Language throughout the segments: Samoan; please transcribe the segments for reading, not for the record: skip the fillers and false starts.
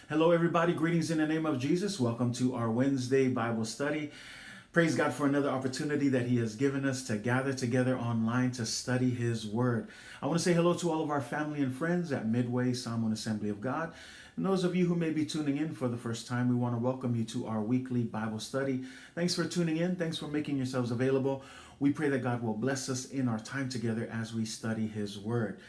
Hello, everybody. Greetings in the name of Jesus. Welcome to our Wednesday Bible study. Praise God for another opportunity that He has given us to gather together online to study His Word. I want to say hello to all of our family and friends at Midway Samoan Assembly of God. And those of you who may be tuning in for the first time, we want to welcome you to our weekly Bible study. Thanks for tuning in. Thanks for making yourselves available. We pray that God will bless us in our time together as we study His Word.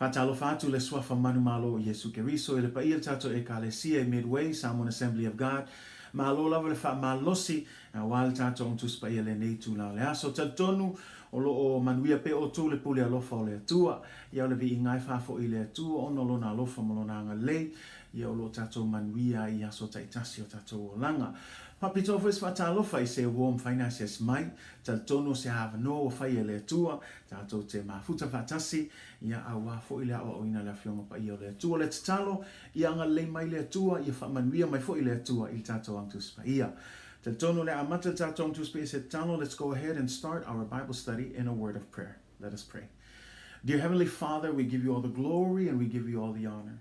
Faatalofa atu le suafa manumalo o Iesu Keriso i le paia o le tatou Ekalesia i Midway, Samoan Assembly of God. Malo lava le faamalosi aua le tatou Aotusi Paia lenei itula o le aso. Talitonu o lo o manuia pea outou le pule alofa o le Atua. Ia o le viiga e faafoi i le Atua ona o Lona alofa ma Lona agalelei, ia o lo o tatou manuia ai i aso taitasi o tatou olaga. Faapitoa foi se faatalofa i se uo mafai na asiasi mai. Talitonu o se avanoa ua fai e le Atua, tatou te mafuta faatasi, ia auā foi le aoaoina i le Afioga Paia o le Atua. O le tatalo, ia agalelei mai le Atua, ia faamanuia mai foi le Atua i le tatou Aotusi Paia. Talitonu o le a amata le tatou Aotusi Paia i se tatalo. Let's go ahead and start our Bible study in a word of prayer. Let us pray. Dear Heavenly Father, we give you all the glory and we give you all the honor.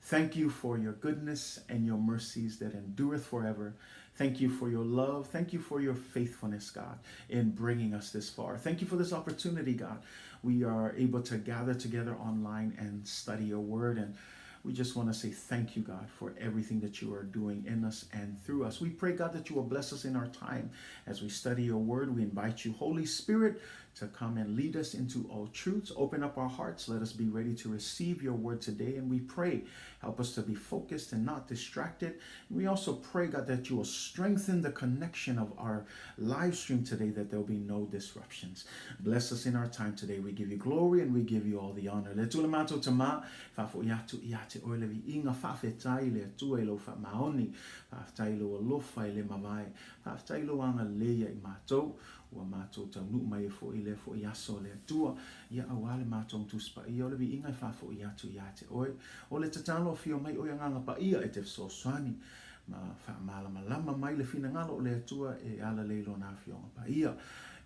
Thank you for your goodness and your mercies that endureth forever. Thank you for your love. Thank you for your faithfulness, God, in bringing us this far. Thank you for this opportunity, God. We are able to gather together online and study your word. And we just want to say thank you, God, for everything that you are doing in us and through us. We pray, God, that you will bless us in our time as we study your word. We invite you, Holy Spirit, to come and lead us into all truths. Open up our hearts. Let us be ready to receive your word today. And we pray, help us to be focused and not distracted. And we also pray, God, that you will strengthen the connection of our live stream today, that there'll be no disruptions. Bless us in our time today. We give you glory and we give you all the honor. Le Atua le matou Tama, faafoi atu ia te oe le viiga, faafetai i le Atua i lou faamaoni, faafetai i lou alofa e le mavae, faafetai i lou agalelei ia i matou, Ua matou taunuu mai ai foi i lea foi aso o le Atua, ia auā le matou Tusi Paia o le viiga e faafoi atu ia te oe. O le tatalo afio mai oe Agaga Paia e te fesoasoani ma faamalamalama mai le finagalo o le Atua e alalei Lona Afioga Paia.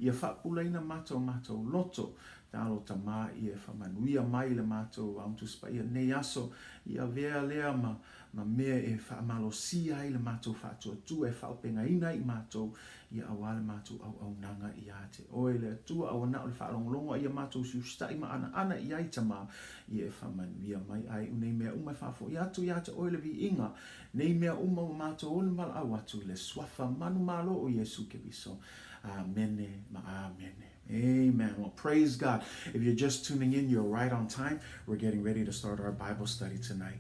Ia faapulaina matou matou loto, talo Tama ia e faamanuia mai le matou Ao Tusi Paia lenei aso, ia avea lea ma ma mea e faamalosia ai le matou faatuatua e faaopegaina ai i matou, ia auā le matou auaunaga iā te Oe, le Atua, aua na o le faalogologo a ia matou siusitai ma anaana i ai, Tama, ia e faamanuia mai ai u nei mea uma e faafoi atu iā te Oe le viiga, nei mea uma ua matou onu valaau atu i le Suafa manumalo o Iesu Keriso. Amene ma amene. Amen. Well, praise God. If you're just tuning in, you're right on time. We're getting ready to start our Bible study tonight.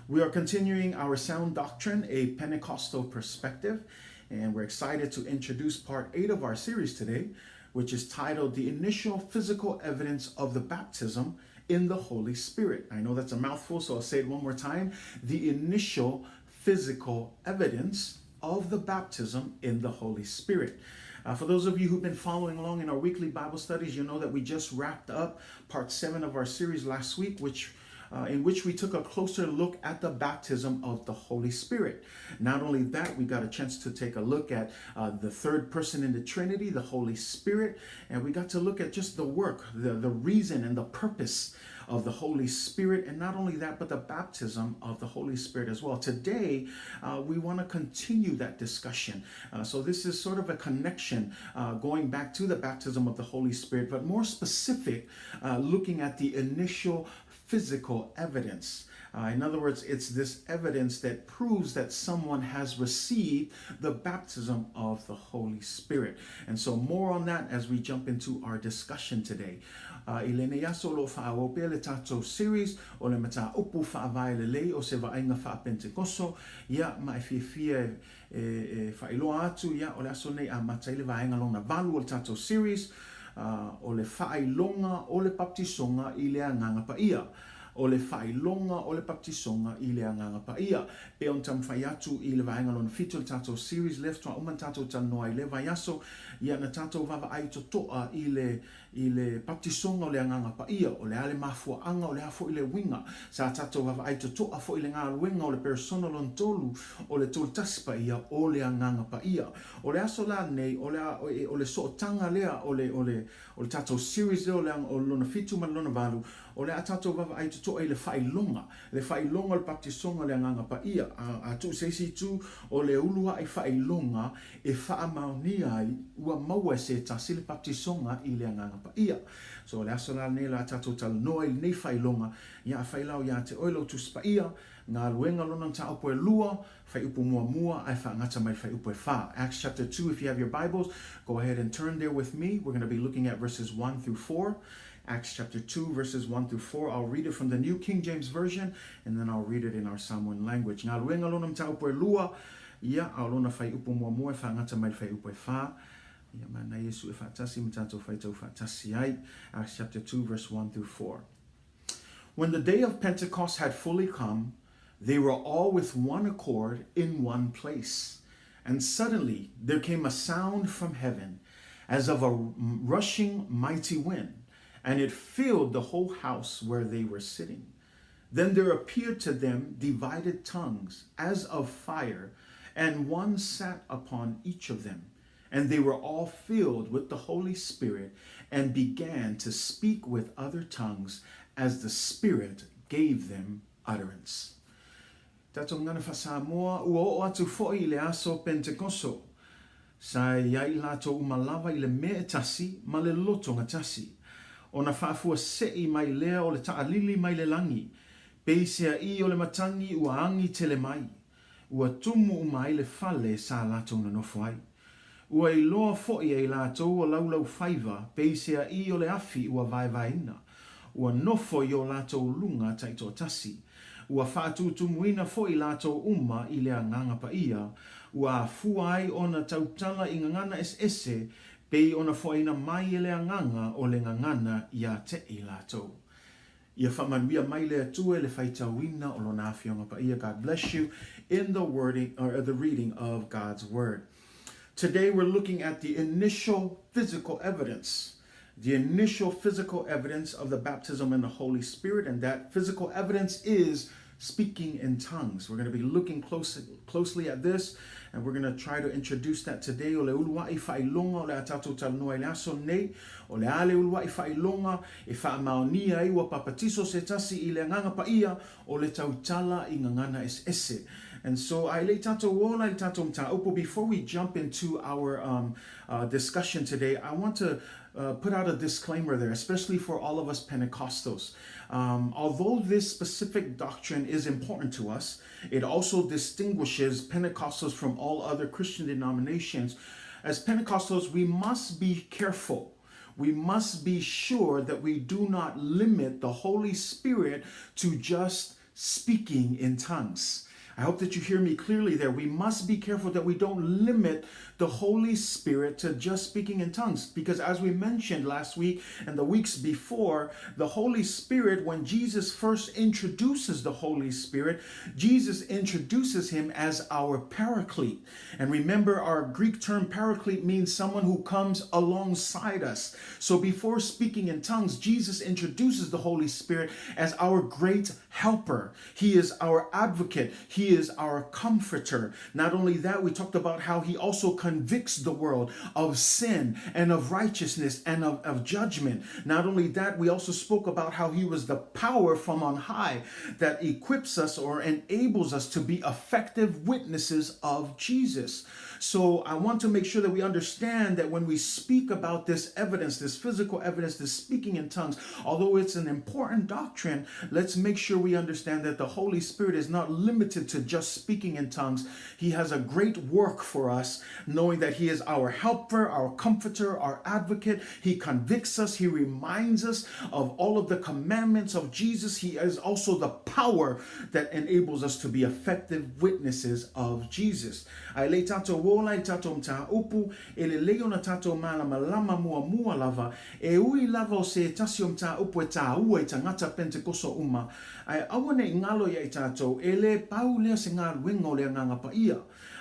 We are continuing our sound doctrine, a Pentecostal perspective, and we're excited to introduce part 8 of our series today, which is titled The Initial Physical Evidence of the Baptism in the Holy Spirit. I know that's a mouthful, so I'll say it one more time. The initial physical evidence of the baptism in the Holy Spirit. For those of you who've been following along in our weekly Bible studies, you know that we just wrapped up part 7 of our series last week, which in which we took a closer look at the baptism of the Holy Spirit. Not only that, we got a chance to take a look at the third person in the Trinity, the Holy Spirit, and we got to look at just the work, the reason, and the purpose of the Holy Spirit. And not only that, but the baptism of the Holy Spirit as well. Today, we want to continue that discussion. So this is sort of a connection going back to the baptism of the Holy Spirit, but more specific, looking at the initial physical evidence. In other words, it's this evidence that proves that someone has received the baptism of the Holy Spirit. And so more on that as we jump into our discussion today. I lenei aso o lo o faaauau pea le tatou series o le mataupu faavae lelei o se vaaiga faa-Pentekoso, ia, ma e fiafia e faailoa atu, ia, o le aso nei amata ai le vaega lona valu o le tatou series, o le faailoga o le baptisoga i le Agaga Paia. O le faailoga o le baptisoga i le Agaga Paia. Pei ona taumafai atu i le vaega lona fitu o le tatou series lea faatoa uma ona tatou talanoa ai i lea vaiaso, ia na tatou vaavaai totoa i le. i le baptisoga o le Agaga Paia, o le a le mafuaaga, o le a foi le uiga. Sa tatou vaavaai totoa foi i le galuega o le Persona lona tolu o le Tolu Tasi Paia o le Agaga Paia. O le aso la lenei, o le a, o le sootaga lea o le, o le, o le tatou series lea o le, o le lona fitu ma le lona valu, o le a tatou vaavaai totoa i le faailoga, le faailoga o le baptisoga o le Agaga Paia. A, a tuu se isi itu, o le uluai faailoga e faamaonia ai ua maua e se tasi le baptisoga i le Agaga Paia. So o le aso la lenei o le a tatou talanoa i lenei faailoga, ia afai la o ia te oe lou Tusi Paia, Galuega lona mataupu e lua, fuaiupu muamua ae faagata mai le fuaiupu e fa. Acts chapter 2, if you have your Bibles, go ahead and turn there with me. We're going to be looking at verses 1 through 4. Acts chapter 2, verses 1 through 4. I'll read it from the New King James Version, and then I'll read it in our Samoan language. Galuega lona mataupu e lua, ia, a o lona fuaiupu muamua e faagata mai le fuaiupu e fa. Ia, mana Iesu e faatasi ma tatou faitau faatasi ai. Acts chapter 2, verse 1 through 4. When the day of Pentecost had fully come, they were all with one accord in one place. And suddenly there came a sound from heaven, as of a rushing mighty wind, and it filled the whole house where they were sitting. Then there appeared to them divided tongues, as of fire, and one sat upon each of them. And they were all filled with the Holy Spirit and began to speak with other tongues as the Spirit gave them utterance. Tatou gagana faa-Samoa, ua oo atu foi i le aso Pentekoso. Sa i ai latou uma lava i le mea e tasi ma le lotoga tasi. Ona faafuasei mai lea o le taalili mai le lagi, peiseai o le matagi ua agi tele mai. Ua tumu uma ai le fale sa latou nonofo ai. Ua iloa foi e i latou o laulaufaiva peiseai o le afi ua vaevaeina, ua nofo i o latou luga taitoatasi. Ua faatutumuina foi latou uma i le Agaga Paia, ua afua ai ona tautala i gagana eseese pei ona foaina mai e le Agaga o le gagana ia te i latou. Ia faamanuia mai le Atua i le faitauina o Lona Afioga Paia. God bless you in the wording or the reading of God's word. Today we're looking at the initial physical evidence. The initial physical evidence of the baptism in the Holy Spirit, and that physical evidence is speaking in tongues. We're going to be looking close, closely at this, and we're going to try to introduce that today. O le uluai faailoga o le a tatou talanoa i le aso nei, o le a le uluai faailoga e faamaonia ai ua papatiso se tasi i le Agaga Paia o le tautala i gagana eseese. And so a e le i tatou ola i le tatou mataupu, before we jump into our um, uh, discussion today, I want to uh, put out a disclaimer there, especially for all of us Pentecostals. Um, although this specific doctrine is important to us, it also distinguishes Pentecostals from all other Christian denominations. As Pentecostals, we must be careful. We must be sure that we do not limit the Holy Spirit to just speaking in tongues. I hope that you hear me clearly there. We must be careful that we don't limit the Holy Spirit to just speaking in tongues. Because as we mentioned last week and the weeks before, the Holy Spirit, when Jesus first introduces the Holy Spirit, Jesus introduces him as our paraclete. And remember, our Greek term paraclete means someone who comes alongside us. So before speaking in tongues, Jesus introduces the Holy Spirit as our great helper. He is our advocate. He is our comforter. Not only that, we talked about how he also convicts the world of sin and of righteousness and of, of judgment. Not only that, we also spoke about how he was the power from on high that equips us or enables us to be effective witnesses of Jesus. So I want to make sure that we understand that when we speak about this evidence, this physical evidence, this speaking in tongues, although it's an important doctrine, let's make sure we understand that the Holy Spirit is not limited to just speaking in tongues. He has a great work for us, knowing that He is our helper, our comforter, our advocate. He convicts us, He reminds us of all of the commandments of Jesus. He is also the power that enables us to be effective witnesses of Jesus. A e le i tatou ola i tatou mataupu, e lelei ona tatou malamalama muamua lava, e ui lava o se tasi o mataupu e tāua i tagata Pentekoso uma, ae aua ne i ngalo ia i tatou, e le pau lea se galuega o le Agaga Paia.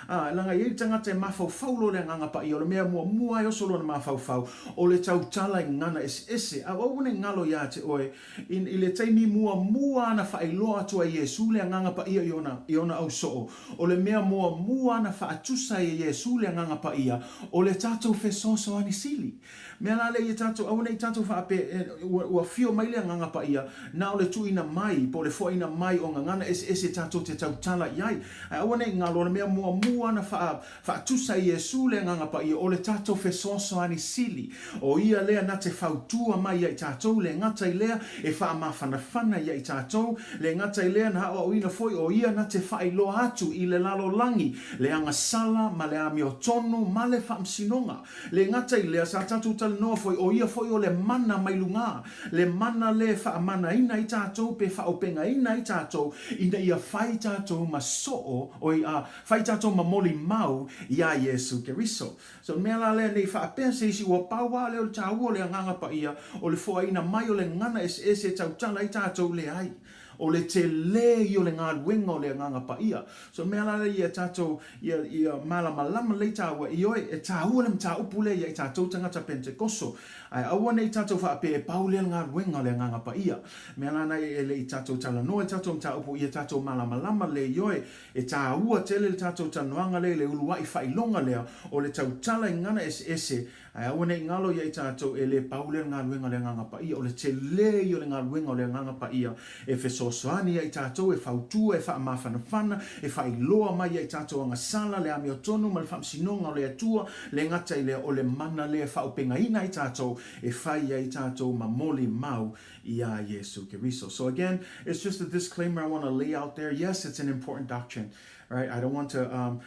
Ā, leaga e i ai le tagata e mafaufau loa le Agaga Paia, o le mea muamua e oso lona mafaufau, o le tautala i gagana eseese. A aua ne i galo iā te oe, i, i le taimi muamua na faailoa atu ai Iesu le Agaga Paia i ona, i ona ausoo, o le mea muamua na faatusa ai e Iesu le Agaga Paia, o le tatou fesoasoani sili. Mea la lea ia tatou, aua ne i tatou faapea, ua, ua afio mai le Agaga Paia, na o le tuuina mai, po o le foaina mai o gagana eseese tatou te tautala i ai. Ae aua ne i galo, o le mea muamua na faa, faatusa e Iesu le Agaga Paia, o le tatou fesoasoani sili. O Ia lea na te fautua mai ia i tatou, le gata i lea, e faamafanafana ia i tatou, le gata i lea, na aoaoina foi, o Ia na te faailoa atu i le lalolagi le agasala ma le amiotonu ma le faamasinoga. Le gata i lea, sa tatou talanoa foi, o ia foi o le mana mai lugā, le mana lea e faamanaina ai tatou pe faaopegaina ai tatou ina ia fai tatou ma soo, oi, a, fai tatou ma molimau iā Iesu Keriso. So, mea la lea, nei faapea se isi, ua pau lava lea o le taua o le Agaga Paia, o le foaina mai o le gagana eseese e tautala ai tatou, leai. O le tele ia o le galuega o le Agaga Paia. So mea la lea ia tatou, ia, ia malamalama lelei tāua, ioe, e tāua le mataupu lea ia i tatou tagata Penetekoso. Ae aua ne i tatou faapea e pau lea le galuega o le Agaga Paia. Mea la na e le i tatou talanoa i tatou mataupu, ia tatou malamalama lelei, ioe, e tāua tele le tatou talanoaga lea i le uluai faailoga lea o le tautala i gagana eseese. Ae aua ne i galo ia i tatou, e le pau lea le galuega o le Agaga Paia, o le tele ia o le galuega o le Agaga Paia e fesoasoani ia i tatou, e fautua, e faamafanafana, e faailoa mai ia i tatou agasala, le amiotonu ma le faamasinoga o le Atua, le gata i lea, o le mana lea e faaopegaina ai tatou, e fai ai tatou ma molimau iā Iesu Keriso. So again, it's just a disclaimer I want to lay out there. Yes, it's an important doctrine. Right? I don't want to um,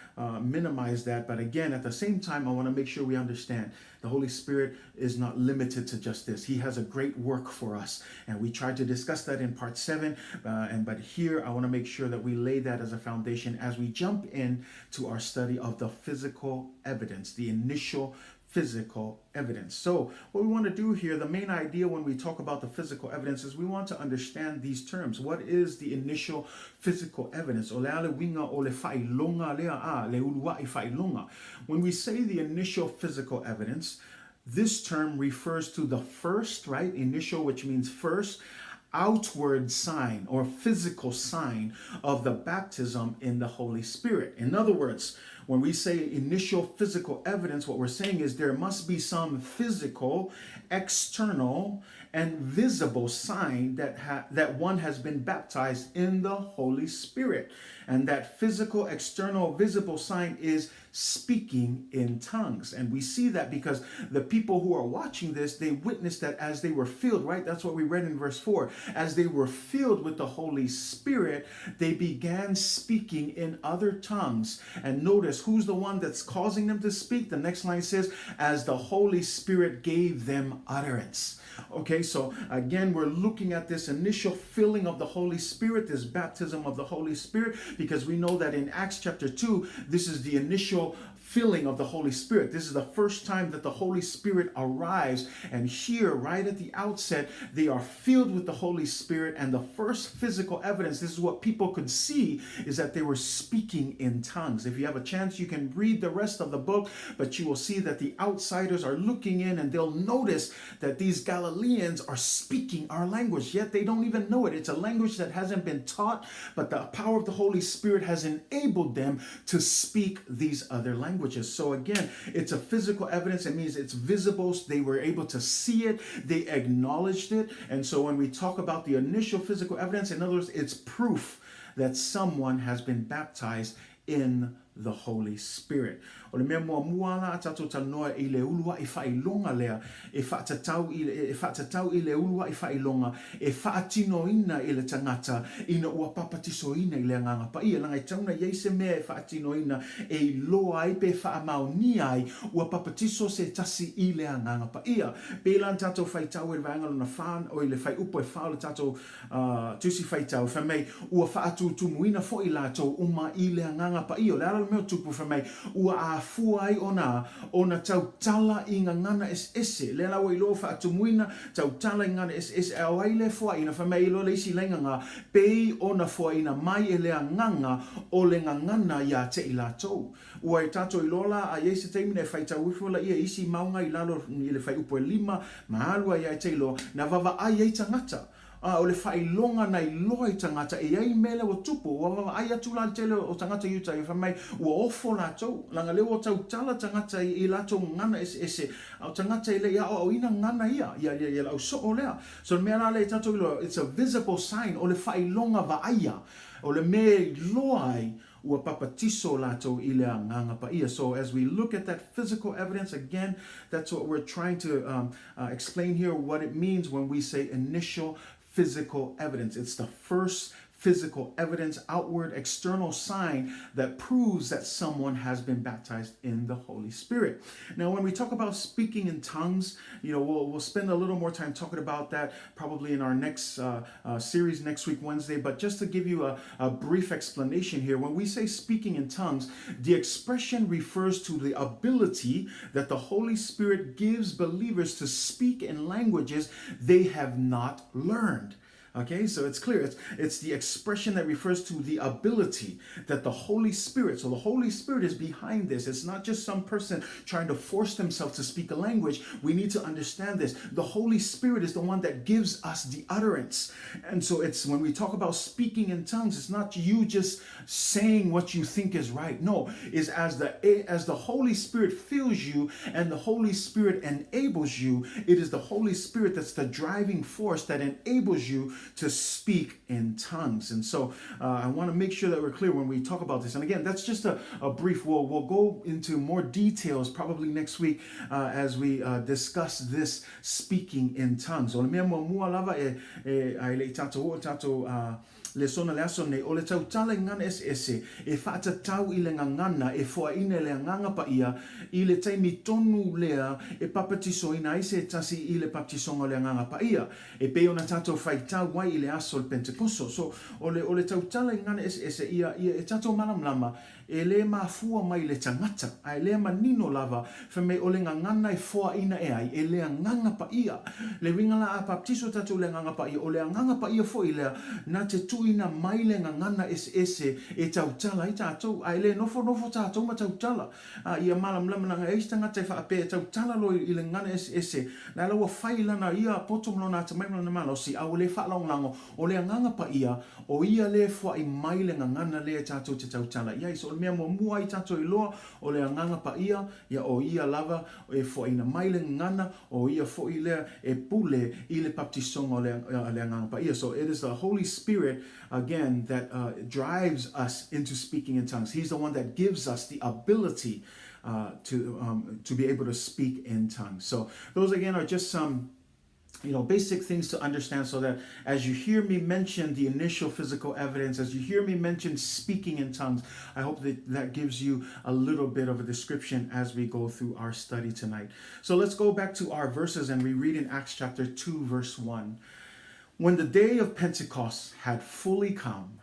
minimize that, but again, at the same time, I want to make sure we understand the Holy Spirit is not limited to just this. He has a great work for us, and we tried to discuss that in part 7. And but here, I want to make sure that we lay that as a foundation as we jump in to our study of the physical evidence, the initial physical evidence. So, what we want to do here, the main idea when we talk about the physical evidence is we want to understand these terms. What is the initial physical evidence? O le a le uiga o le faailoga lea a, le uluai faailoga. When we say the initial physical evidence, this term refers to the first, right? Initial, which means first, outward sign or physical sign of the baptism in the Holy Spirit. In other words, when we say initial physical evidence, what we're saying is there must be some physical, external, and visible sign that ha- that one has been baptized in the Holy Spirit. And that physical, external, visible sign is speaking in tongues. And we see that because the people who are watching this, they witnessed that as they were filled, right? That's what we read in verse 4. As they were filled with the Holy Spirit, they began speaking in other tongues. And notice who's the one that's causing them to speak? The next line says, as the Holy Spirit gave them utterance. Okay, so again, we're looking at this initial filling of the Holy Spirit, this baptism of the Holy Spirit, because we know that in Acts chapter 2, this is the initial filling of the Holy Spirit. This is the first time that the Holy Spirit arrives. And here, right at the outset, they are filled with the Holy Spirit. And the first physical evidence, this is what people could see, is that they were speaking in tongues. If you have a chance, you can read the rest of the book, but you will see that the outsiders are looking in and they'll notice that these Galileans are speaking our language, yet they don't even know it. It's a language that hasn't been taught, but the power of the Holy Spirit has enabled them to speak these other languages. So again, it's a physical evidence. It means it's visible. They were able to see it, they acknowledged it. And so when we talk about the initial physical evidence, in other words, it's proof that someone has been baptized in the Holy Spirit. O le mea muamua la a tatou talanoa i le uluai faailoga lea e faatatau i e faatatau i le uluai faailoga e faatinoina i le tagata ina ua papatisoina i le Agaga Paia. Leaga e tatau ona i ai se mea e faatinoina e iloa ai pe faamaonia ai ua papatiso se tasi i le Agaga Paia. Pei la na tatou faitau i le vaega lona fa, oi le fuaiupu e fa o le tatou Tusi Faitau, fai mai, ua faatutumuina foi latou uma i le Agaga Paia. O le a la le le mea o tupu fai mai ua afua ai ona ona tautala i gagana eseese. Lea la ua iloa ua faatumuina tautala i gagana eseese ae o ai lea e foaina fai mai iloa le isi laina ga pei ona foaina mai e le agaga o le gagana ia te i latou. Ua e tatou iloa la a i ai se taimi na e faitau ifo laia i isi mauga i lalo i le fuaiupu e lima ma alu ai ia te iloa na vavaai ai tagata. A o le faailoga na iloa i tagata e i ai mea lea ua tupu, ua vaavaai atu la le tele o tagata Iutaia fai mai ua ofo latou, leaga lea ua tautala tagata i latou gagana eseese, a o tagata e le i aoaoina gagana ia, ia, ia, ia le au soo lea. So le mea la lea i tatou iloa, it's a visible sign, o le faailoga vaaia, o le mea e iloa ai ua papatiso latou i le Agaga Paia. So as we look at that physical evidence, again, that's what we're trying to um, explain here, what it means when we say initial physical evidence. It's the first physical evidence, outward, external sign that proves that someone has been baptized in the Holy Spirit. Now, when we talk about speaking in tongues, you know, we'll, we'll spend a little more time talking about that probably in our next series next week, Wednesday. But just to give you a, a brief explanation here, when we say speaking in tongues, the expression refers to the ability that the Holy Spirit gives believers to speak in languages they have not learned. Okay, so it's clear. It's, it's the expression that refers to the ability that the Holy Spirit, so the Holy Spirit is behind this. It's not just some person trying to force themselves to speak a language. We need to understand this. The Holy Spirit is the one that gives us the utterance. And so it's when we talk about speaking in tongues, it's not you just saying what you think is right. No, it's as the as the Holy Spirit fills you and the Holy Spirit enables you, it is the Holy Spirit that's the driving force that enables you to speak in tongues. And so I want to make sure that we're clear when we talk about this. And again, that's just a, a brief. We'll, we'll go into more details probably next week as we discuss this speaking in tongues. O le mea muamua lava e, e, a e le i tātou o tātou lesona le aso nei, o le tautala i gagana eseese e faatatau i le gagana e foaina e le Agaga Paia i le taimi tonu lea e papatisoina ai se tasi i le baptisoga o le Agaga Paia e pei ona tātou faitau ai i le aso o le Pentekoso. So, o le, o le tautala i gagana eseese ia, ia e tātou malamalama E lē mafua mai le tagata, ae lē manino lava, fai mai o le gagana e foaina e ai, e le Agaga Paia. Le uiga la a baptiso tatou i le Agaga Paia, o le Agaga Paia foi lea na te tuuina mai le gagana eseese e tautala ai tatou, ae le nofonofo tatou ma tautala. A ia malamalama leaga e ai se tagata e faapea e tautala loa i le gagana eseese, la la ua fai lana ia poto ma lona atamai ma lona malosi, a ua le faalagolago, o le Agaga Paia, O ia lea e foai mai le gagana lea e tatou te tautala i ai. So o le mea muamua ai tatou iloa, o le Agaga Paia, ia o ia lava e foaina mai le gagana, o ia foi lea e pule i le baptisoga o le, le Agaga Paia. So it is the Holy Spirit, again, that drives us into speaking in tongues. He's the one that gives us the ability to, to be able to speak in tongues. So those, again, are just some basic things to understand so that as you hear me mention the initial physical evidence, as you hear me mention speaking in tongues, I hope that that gives you a little bit of a description as we go through our study tonight. So let's go back to our verses and we read in Acts chapter 2, verse 1. When the day of Pentecost had fully come,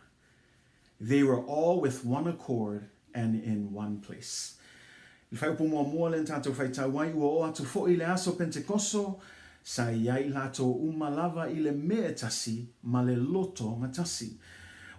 they were all with one accord and in one place. I fuaiupu muamua lea na tatou faitau ai, ua oo atu foi le aso Pentekoso, sa i ai latou uma lava i le mea e tasi ma le loto gatasi.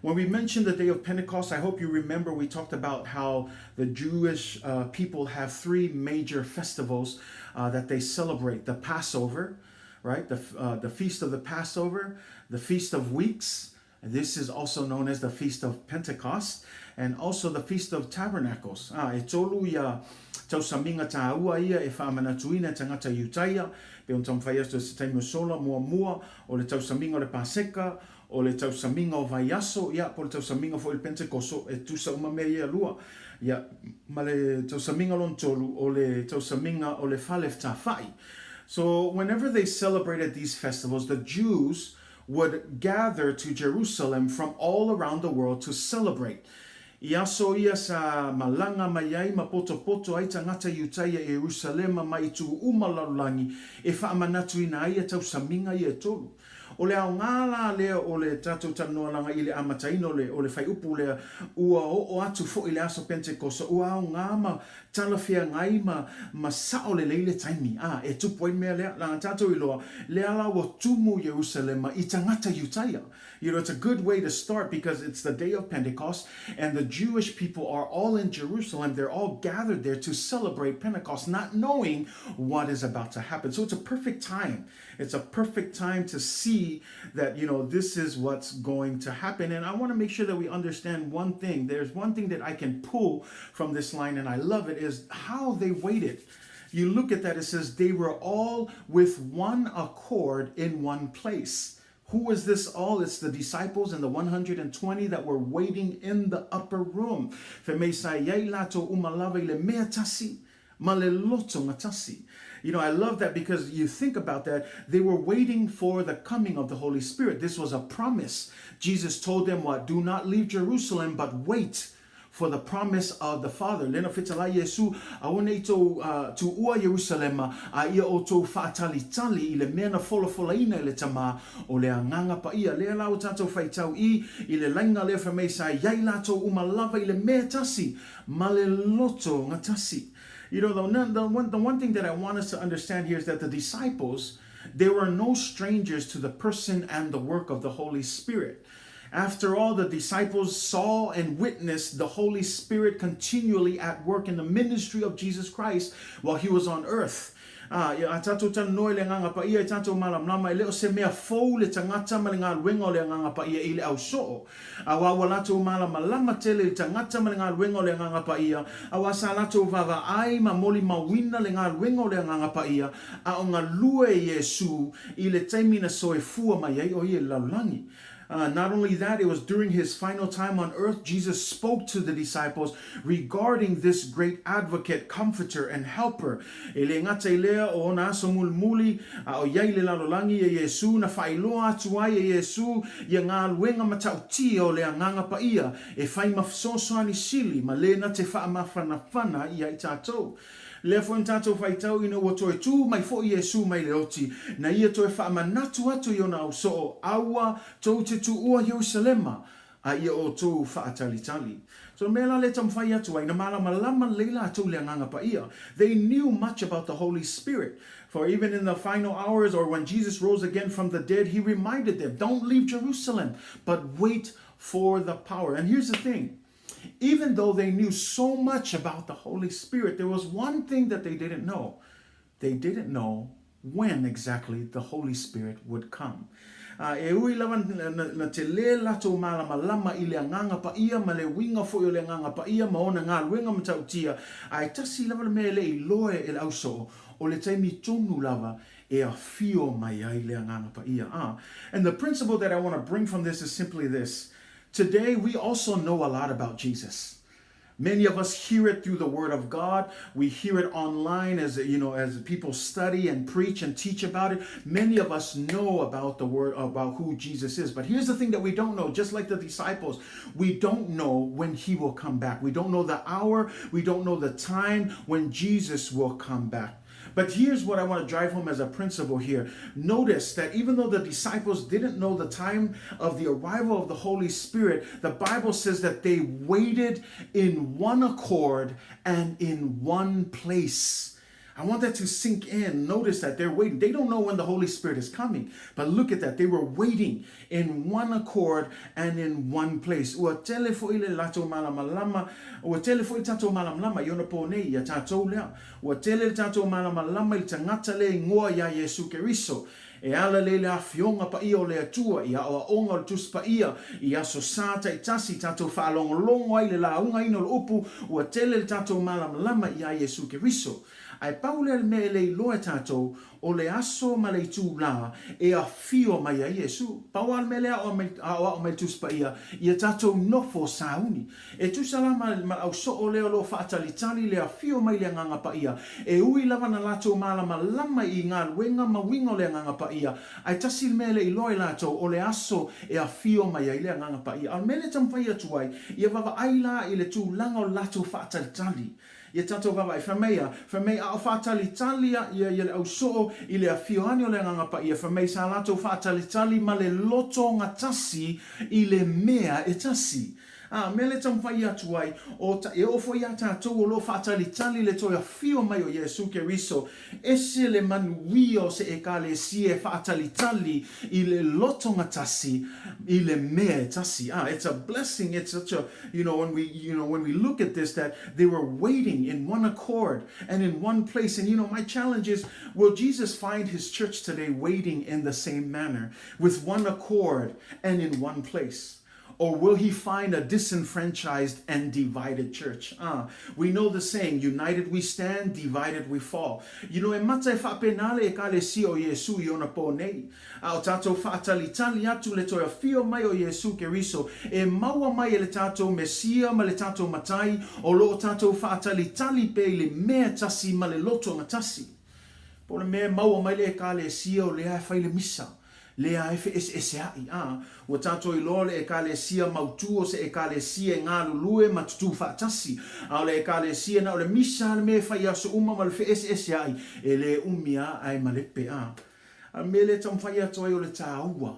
When we mentioned the day of Pentecost, I hope you remember we talked about how the Jewish people have three major festivals that they celebrate the Passover, right? The, the Feast of the Passover, the Feast of Weeks. This is also known as the Feast of Pentecost and also the Feast of Tabernacles. Ah, e tolu ia tausamiga tāua ia e faamanatuina e tagata Iutaia, pei ona taumafai atu i se taimi o sola, muamua, o le tausamiga o le Paseka, o le tausamiga o Vaiaso, ia, po o le tausamiga foi o le Pentekoso, e tusa uma mea ia e lua. Ia, ma le tausamiga lona tolu, o le tausamiga o le Fale Fetafai. So, whenever they celebrated these festivals, the Jews would gather to Jerusalem from all around the world to celebrate. I aso ia sa malaga mai ai ma potopoto ai tagata Iutaia i Ierusalema mai i tū uma lalolagi e faamanatuina ai ia tausamiga ia e tolu. O le aoga la lea o le tatou talanoalaga i le amataina o le, o le faaiupu lea, ua oo atu foi le aso Pentekosa, ua aoga ma talafeagai ma, ma sao lelei le taimi, a, e tupu ai le mea lea. Leaga tatou iloa, lea la ua tumu Ierusalema i tagata Iutaia. You know, it's a good way to start because it's the day of Pentecost and the Jewish people are all in Jerusalem. They're all gathered there to celebrate Pentecost, not knowing what is about to happen. So it's a perfect time. It's a perfect time to see that, you know, this is what's going to happen. And I want to make sure that we understand one thing. There's one thing that I can pull from this line, and I love it, is how they waited. You look at that, it says they were all with one accord in one place. Who is this all? It's the disciples and the 120 that were waiting in the upper room. Fai mai sa iai latou uma lava i le mea tasi ma le loto gatasi. You know, I love that because you think about that, they were waiting for the coming of the Holy Spirit. This was a promise. Jesus told them what? Do not leave Jerusalem, but wait for the promise of the Father. Lena fetalai Iesu, aua nei tou tuua Ierusalema, a ia outou faatalitali i le mea na folafolaina e le Tama, o le Agaga Paia. Lea la o tatou faitau i, i le laina lea fai mai sa iai latou uma lava i le mea tasi ma le loto gatasi. You know, the, the, one, the one thing that I want us to understand here is that the disciples, they were no strangers to the person and the work of the Holy Spirit. After all, the disciples saw and witnessed the Holy Spirit continually at work in the ministry of Jesus Christ while he was on earth. Ā, ia, a tātou talanoa i le Agaga Paia i tātou malamalama, e le o se mea fou le tagata ma le galuega o le Agaga Paia i le au soo. Auā ua latou malamalama tele i le tagata ma le galuega o le Agaga Paia, auā sa latou vaavaai ma molimauina le galuega o le Agaga Paia, a o galue Iesū i le taimi na soifua mai ai o ia i le lalolagi. Not only that, it was during his final time on earth, Jesus spoke to the disciples regarding this great advocate, comforter, and helper. E le gata i lea o ona aso mulimuli, a o iai le lalolagi e Iesū, na faailoa atu ai e Iesū ia galuega matautia o le Agaga Paia e fai ma fesoasoani sili ma le na te faamafanafana ia i tatou. Lea foi na tatou faitau ina ua toe tū mai foi Iesū mai le oti, na ia toe faamanatu atu i ona ausoo, Aua tou te tuua Ierusalema, a ia outou faatalitali. So mea la le taumafai atu ai, na malamalama lelei latou i le Agaga Paia. They knew much about the Holy Spirit. For even in the final hours or when Jesus rose again from the dead, he reminded them, don't leave Jerusalem, but wait for the power. And here's the thing. Even though they knew so much about the Holy Spirit, there was one thing that they didn't know. They didn't know when exactly the Holy Spirit would come. E ui lava na tele latou malamalama i le Agaga Paia ma le uiga foi o le Agaga Paia ma ona galuega matautia, ae tasi lava le mea e le i loe e le ausoo, o le taimi tonu lava e afio mai ai le Agaga Paia. And the principle that I want to bring from this is simply this. Today, we also know a lot about Jesus. Many of us hear it through the Word of God. We hear it online as, you know, as people study and preach and teach about it. Many of us know about the Word, about who Jesus is. But here's the thing that we don't know, just like the disciples, we don't know when he will come back. We don't know the hour. We don't know the time when Jesus will come back. But here's what I want to drive home as a principle here. Notice that even though the disciples didn't know the time of the arrival of the Holy Spirit, the Bible says that they waited in one accord and in one place. I want that to sink in. Notice that they're waiting. They don't know when the Holy Spirit is coming, but look at that. They were waiting in one accord and in one place. Ua tele foi le latou malamalama, ua tele foi le tatou malamalama i ona pō nei, ia tatou lea. Ua tele le tatou malamalama i le tagata lea ingoa iā Iesu Keriso, e ala lea i le afioga paia o le Atua, i aoaoga o le Tusi Paia, i aso sa taitasi tatou faalogologo ai i le laugaina o le upu, ua tele le tatou malamalama iā Iesu Keriso. Ae pau lea le mea e le iloa e tatou, o le aso ma le itulā e afio mai ai Iesu. Pau lava le mea lea e aoao mai le Tusi Paia, ia tatou nofo sauni. E tusa la ma le ausoo lea o lo o faatalitali le afio mai le Agaga Paia, e ui lava na latou malamalama i galuega ma uiga o le Agaga Paia, ae tasi le mea e le iloa e latou, o le aso e afio mai ai le Agaga Paia. A o le mea lea e taumafai atu ai, ia vaavaai la i le tulaga o le latou faatalitali. Ia tatou vaavaai, fai mai a, fai mai a o faatalitali a ia ia le ausoo i le afio ane o le Agaga Paia, fai mai sa latou faatalitali ma le loto gatasi i le mea e tasi. A, mea lea e taumafai atu ai, o ta, e oo foi iā tatou o lo o faatalitali le toe afio mai o Iesu Keriso, ese le manuia o se Ekalesia e faatalitali i le loto gatasi i le mea e tasi. A, it's a blessing, it's such a, you know, when we, you know, when we look at this, that they were waiting in one accord and in one place. And, you know, my challenge is, will Jesus find his church today waiting in the same manner, with one accord and in one place? Or will he find a disenfranchised and divided church? Ah, we know the saying, united we stand, divided we fall. You know, e mata e faapena le Ekalesia o Iesu i ona pō nei. A o tātou faatalitali atu le toe afio mai o Iesu Keriso, e maua mai e le tātou Mesia ma le tātou Matai, o lo o tātou faatalitali pea i le mea tasi ma le loto gatasi. Po o le mea e maua mai le Ekalesia o lea e fai le misa, lea e feʻeseʻeseaʻi, a ua tātou iloa le Ekalesia mautū o se Ekalesia e galulue ma tutū faatasi, a o le Ekalesia na o le misa a le mea e fai i aso uma ma le feʻeseʻeseaʻi, e lē umi a ae malepe, a a le mea lea e taumafai atu ai o le tāua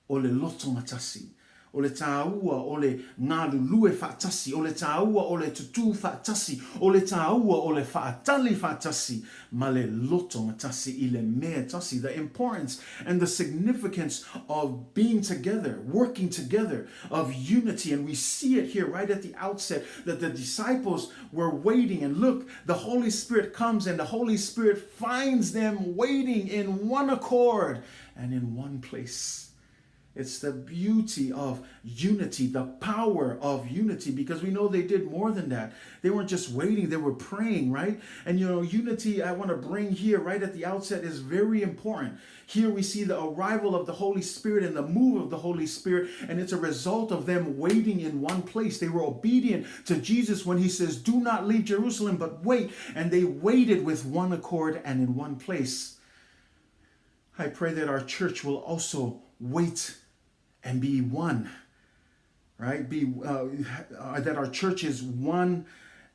o le loto gatasi, o le tāua o le galulue faatasi, o le tāua o le tutū faatasi, o le tāua o le faatali faatasi ma le loto gatasi i le mea tasi, the importance and the significance of being together, working together, of unity. And we see it here right at the outset that the disciples were waiting. And look, the Holy Spirit comes and the Holy Spirit finds them waiting in one accord and in one place. It's the beauty of unity, the power of unity, because we know they did more than that. They weren't just waiting, they were praying, right? And you know, unity, I want to bring here right at the outset, is very important. Here we see the arrival of the Holy Spirit and the move of the Holy Spirit, and it's a result of them waiting in one place. They were obedient to Jesus when he says, Do not leave Jerusalem, but wait. And they waited with one accord and in one place. I pray that our church will also wait and be one, right? Be that our church is one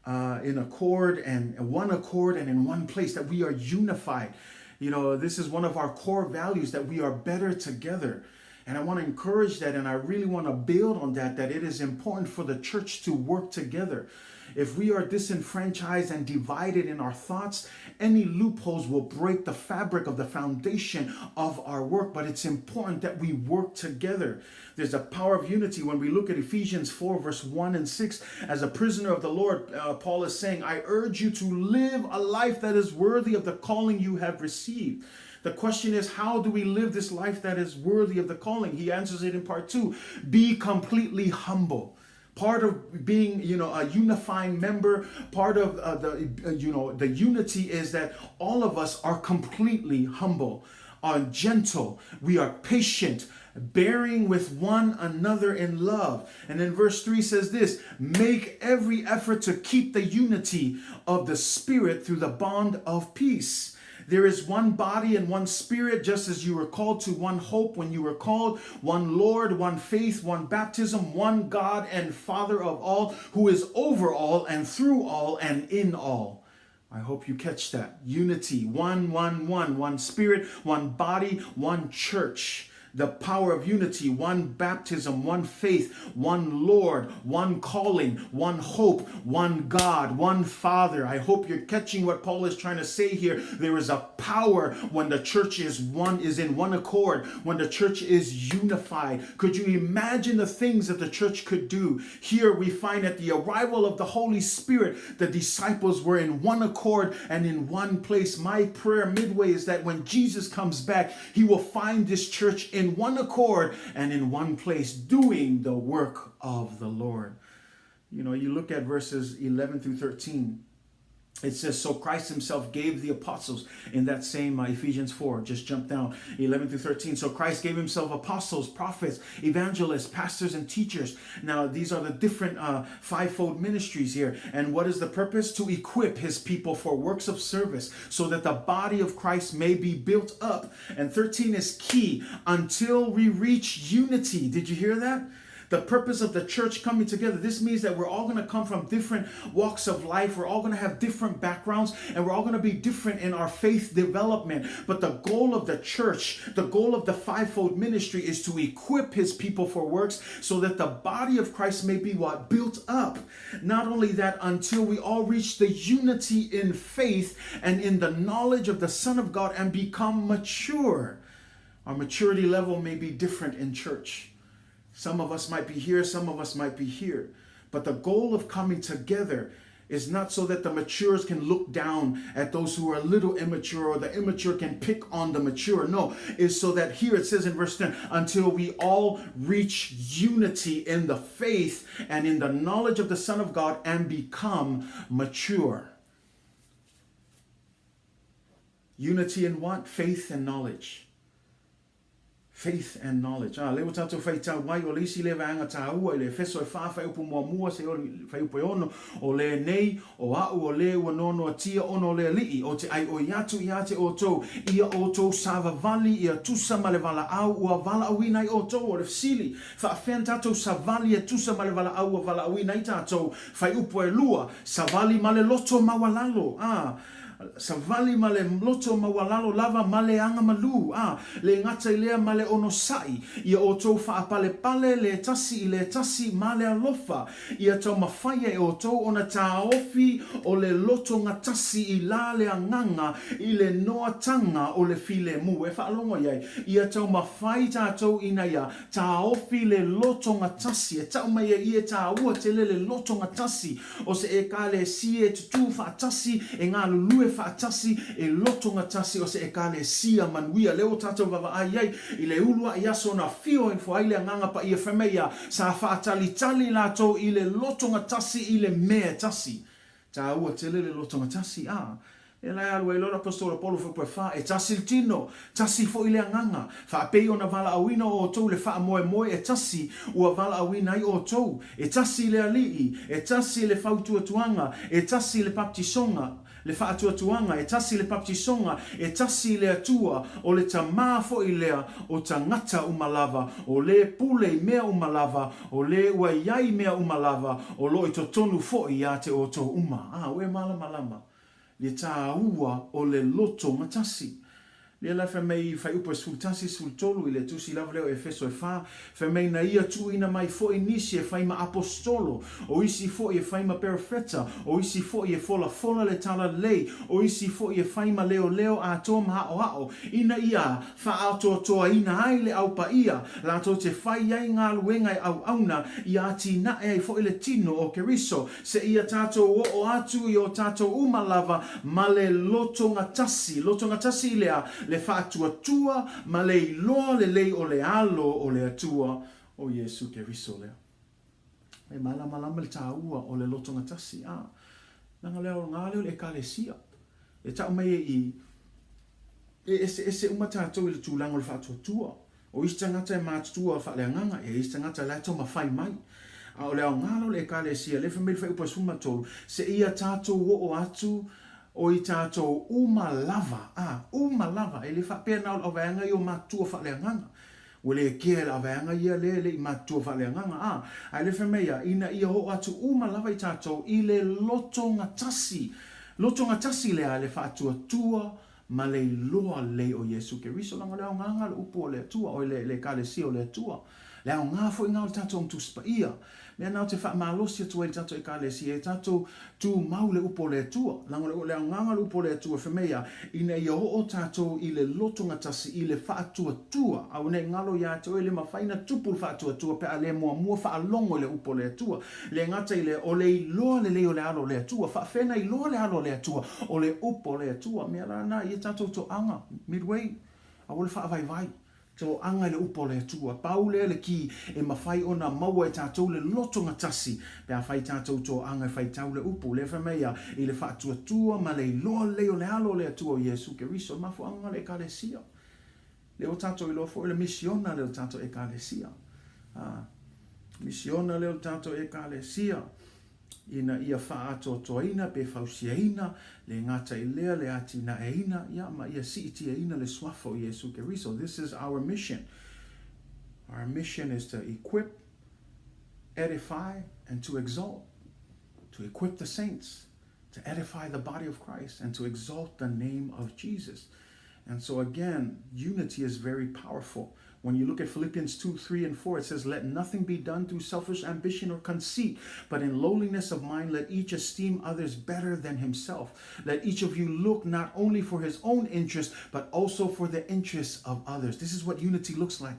in accord and one accord and in one place, that we are unified. You know, this is one of our core values, that we are better together. And I want to encourage that, and I really want to build on that, that it is important for the church to work together. If we are disenfranchised and divided in our thoughts, any loopholes will break the fabric of the foundation of our work. But it's important that we work together. There's a power of unity when we look at Ephesians 4, verse 1 and 6. As a prisoner of the Lord, Paul is saying, I urge you to live a life that is worthy of the calling you have received. The question is, how do we live this life that is worthy of the calling? He answers it in part 2. Be completely humble. Part of being, you know, a unifying member, part of the, you know, the unity is that all of us are completely humble, are gentle, we are patient, bearing with one another in love. And then verse 3 says this, make every effort to keep the unity of the Spirit through the bond of peace. There is one body and one spirit, just as you were called to one hope when you were called, one Lord, one faith, one baptism, one God and Father of all, who is over all and through all and in all. I hope you catch that. Unity, one, one, one, one spirit, one body, one church. The power of unity, one baptism, one faith, one Lord, one calling, one hope, one God, one Father. I hope you're catching what Paul is trying to say here. There is a power when the church is one, is in one accord, when the church is unified. Could you imagine the things that the church could do? Here we find at the arrival of the Holy Spirit, the disciples were in one accord and in one place. My prayer midway is that when Jesus comes back, he will find this church in one accord and in one place, doing the work of the Lord. You know, you look at verses 11 through 13. It says, so Christ himself gave the apostles in that same Ephesians 4, just jump down, 11 through 13. So Christ gave himself apostles, prophets, evangelists, pastors, and teachers. Now, these are the different fivefold ministries here. And what is the purpose? To equip his people for works of service so that the body of Christ may be built up. And 13 is key, until we reach unity. Did you hear that? The purpose of the church coming together, this means that we're all going to come from different walks of life. We're all going to have different backgrounds and we're all going to be different in our faith development. But the goal of the church, the goal of the fivefold ministry is to equip his people for works so that the body of Christ may be what? Built up. Not only that, until we all reach the unity in faith and in the knowledge of the Son of God and become mature. Our maturity level may be different in church. Some of us might be here, some of us might be here. But the goal of coming together is not so that the matures can look down at those who are a little immature or the immature can pick on the mature. No, is so that here it says in verse 10 until we all reach unity in the faith and in the knowledge of the Son of God and become mature. Unity in what? Faith and knowledge. Faith and knowledge. Ā, lea ua tātou whaitau ai, o le isi lea vaega tāua i le Efeso e whā whaiupu muamua seia o le whaiupu e ono, o le nei, o a'u o le ua noanoatia ona o le Alii, o te ʻaiʻoi atu iā te ʻoutou, ia ʻoutou savavali ia tusa ma le valaau ua valaauina ai ʻoutou, o le fesili, faafefea na tātou savali e tusa ma le valaau ua valaauina ai tātou, whaiupu e lua, savali ma le loto maualalo, ā, Savali ma le loto maualalo lava ma le aga malū, a, le gata i lea ma le onosai, ia outou faapalepale le tasi i le tasi ma le alofa, ia taumafaia e outou ona taofi o le loto gatasi i la le agaga i le noataga o le filemu. E faalogo i ai, ia taumafai tatou ina ia taofi le loto gatasi, e tau mai ai ia e tāua tele le loto gatasi O se Ekalesia e tutū faatasi, e galulue faatasi, e lotogatasi, o se Ekalesia manuia. Lea ua tātou vaavaai ai i le uluaʻi aso na whio ifo ai le Agaga Paia fai mai ia, sa faatalitali latou i le lotogatasi i le mea e tasi. Tāua tele le lotogatasi, ā, E lae alu ai loa le Apostola Paulo fuaipua e wha, e tasi le tino, tasi foʻi le agaga, faapei ona valaauina o outou i le faamoemoe e tasi ua valaauina ai outou, e tasi le Alii, e tasi le fautuatuaga, e tasi le baptisoga, le faatuatuaga, e tasi le baptisoga, e tasi le Atua, o le Tamā foʻi lea o tagata uma lava, o le pule i mea uma lava, o le ua i ai mea uma lava, o lo o i totonu foʻi iā te outou uma. A, ua e malamalama. Le tāua o le loto gatasi. Lea la fai mai i Fuaiupu e 11, 13 i le tusi lava lea o Efeso e wha, fai mai na ia tuuina mai foʻi nisi e fai ma aposetolo, o isi foʻi e fai ma perofeta, o isi foʻi e folafola le talalelei, o isi foʻi e fai ma leoleo atoa ma aʻoaʻo, ina ia faaatoatoaina ai le Au Paia, latou te fai ai galuega e auauna, ia atinae ai foʻi le tino o Keriso, Seia tātou oo atu i o tātou uma lava ma le lotogatasi, lotogatasi i lea, le faatuatua ma le iloa lelei o le alo o le Atua, o Iesu Keriso lea. E malamalama le tāua o le lotogatasi, a, leaga lea o ngā leo le Ekalesia, e tau mai e i, e eseese uma tātou i le tulaga o le faatuatua. O isi tagata e matutua faaleagaga, e isi tagata la e taumafai mai. A o le aoga la o le Ekalesia, lea fai mai le fuaiupu e 13, seia tatou oo atu o i tatou uma lava, a, uma lava, e le faapea na o le auvaeaga ia o matutua faaleagaga. Ua le kea i le auvaeaga ia lea e le i matutua faaleagaga, a, ae lea fai mai ia, ina ia oo atu uma lava i tatou i le lotogatasi. Lotogatasi lea le faatuatua ma le iloa lelei o Iesu Keriso, leaga o le aoga le upu o le Atua, oi le, le Ekalesia o le Atua. Le aoga foi na o le tatou Tusi Paia. Mea na o te faamalosi atu ai le tatou Ekalesia, e tatou tumau le upu o le Atua. Leaga o le aoga le upu o le Atua, fai mai ia, ina ia oo tatou i le lotogatasi, i le faatuatua. Aua ne i galo ia te oe, le mafai na tupu le faatuatua pe a le muamua faalogo i le upu o le Atua. Le gata i lea, o le iloa lelei o le alo o le Atua. Faafefea na iloa le alo o le Atua? O le upu o le Atua. Mea la na ia tatou toaga, Midway, aua le faavaivai. Toaga i le upu o le Atua. Pau lea le ki e mafai ona maua e tatou le lotogatasi pe afai tatou toaga e faitau le upu. Lea fai mai ia, i le faatuatua ma le iloa lelei o le alo o le Atua o Iesu Keriso, le mafuaaga o le Ekalesia. Lea ua tatou iloa foi o le misiona lea o le tatou Ekalesia. A, misiona lea o le tatou Ekalesia ina ia faaatoatoaina pe fausiaina le gata i lea le atinaeina, ia, ma ia siitiaina le suafa o Iesu Keriso. This is our mission. Our mission is to equip. edify and to exalt, to equip the saints, to edify the body of Christ, and to exalt the name of Jesus. And so again, unity is very powerful. When you look at Philippians 2, 3, and 4, it says, Let nothing be done through selfish ambition or conceit, but in lowliness of mind, let each esteem others better than himself. Let each of you look not only for his own interest, but also for the interests of others. This is what unity looks like.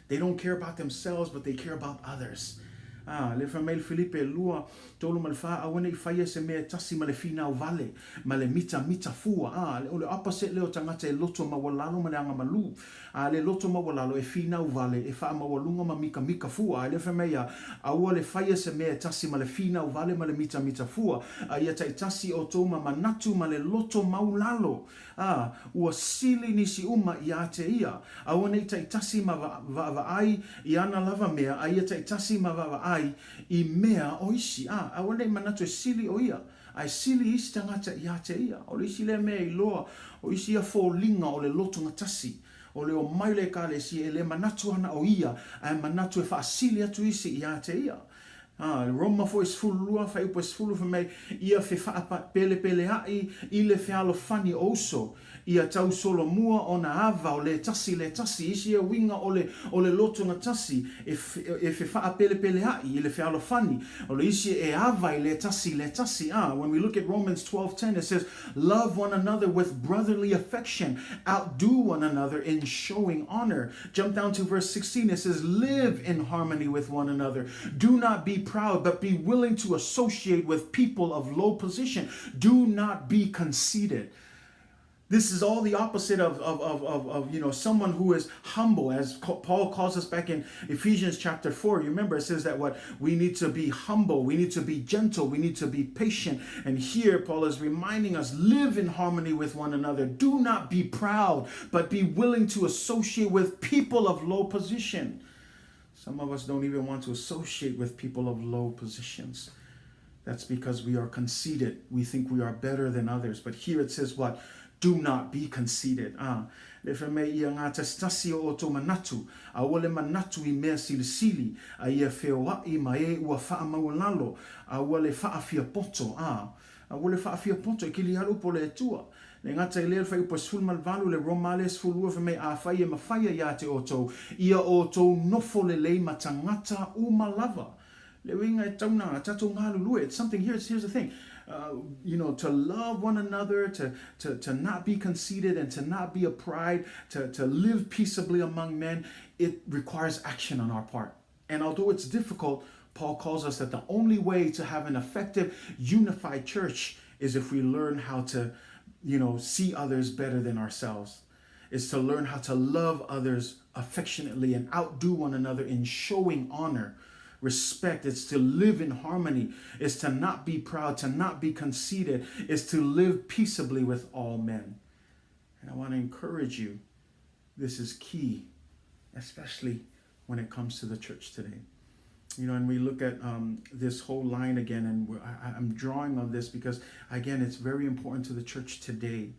They don't care about themselves, but they care about others. Ah, le fai mai le Filipe e lua, tolu ma le fa, aua ne i faia se mea e tasi ma le finau vale, ma le mitamita fua. Ah, o le opposite lea o tagata e loto maualalo ma le agamalu. A le loto maualalo e finau vale, e faamaualuga ma mikamika fua. A le fai mai ia, aua le faia se mea e tasi ma le finau vale ma le mitamita fua, a ia taitasi outou ma manatu ma le loto maulalo. Ā, ua sili nisi uma iā te ia, aua nei taitasi ma vaavaai i ana lava mea, a ia taitasi ma vaavaai i mea o isi. Ā, aua nei manatu e sili o ia, a e sili isi tagata iā te ia. O le isi lea mea i loa, o isi ia foliga o le lotogatasi, o le omai le Ekalesia e le manatu ana o ia, ae manatu e faasili atu isi iā te ia. Ā, Roma foi 12, fuaiupu e 10, fai mai, Ia fefaapelepealeaʻi i le fealofani o uso, ia tau solomua ona ava o le tasi le tasi, isi ia uiga o le, o le lotogatasi, e, e fefaapelepealeaʻi i le fealofani, o le isi e ava i le tasi le tasi. Ā, when we look at Romans 12:10, it says, Love one another with brotherly affection, outdo one another in showing honor. Jump down to verse 16, it says, Live in harmony with one another. Do not be proud, but be willing to associate with people of low position. Do not be conceited. This is all the opposite of, of, of, of, of you know someone who is humble, as Paul calls us back in Ephesians chapter 4. You remember it says that what we need to be humble, we need to be gentle, we need to be patient. And here Paul is reminding us, live in harmony with one another. Do not be proud, but be willing to associate with people of low position. Some of us don't even want to associate with people of low positions. That's because we are conceited. We think we are better than others. But here it says what? Do not be conceited. Ah, le fai mai ia gātasitasi o outou manatu, aua le manatu i mea silisili, a ia feoaʻi ma e ua faamaualalo, aua le faafiapoto. Ah, aua le faafiapoto, e kili alu po le Atua. Le gata i lea le fuaiupu e 18, le Roma le 12, fai mai, Afai e mafaia iā te outou, ia outou nofo lelei ma tagata uma lava. Le uiga e tau na tatou galulue. It's something, here's, here's the thing. You know, to love one another, to, to, to not be conceited and to not be a pride, to, to live peaceably among men, it requires action on our part. And although it's difficult, Paul calls us that the only way to have an effective, unified church is if we learn how to, you know, see others better than ourselves is to learn how to love others affectionately and outdo one another in showing honor, respect. It's to live in harmony. It's to not be proud, to not be conceited. It's to live peaceably with all men. And I want to encourage you, this is key, especially when it comes to the church today. You know, and we look at this whole line again, and I'm drawing on this because, again, it's very important to the church today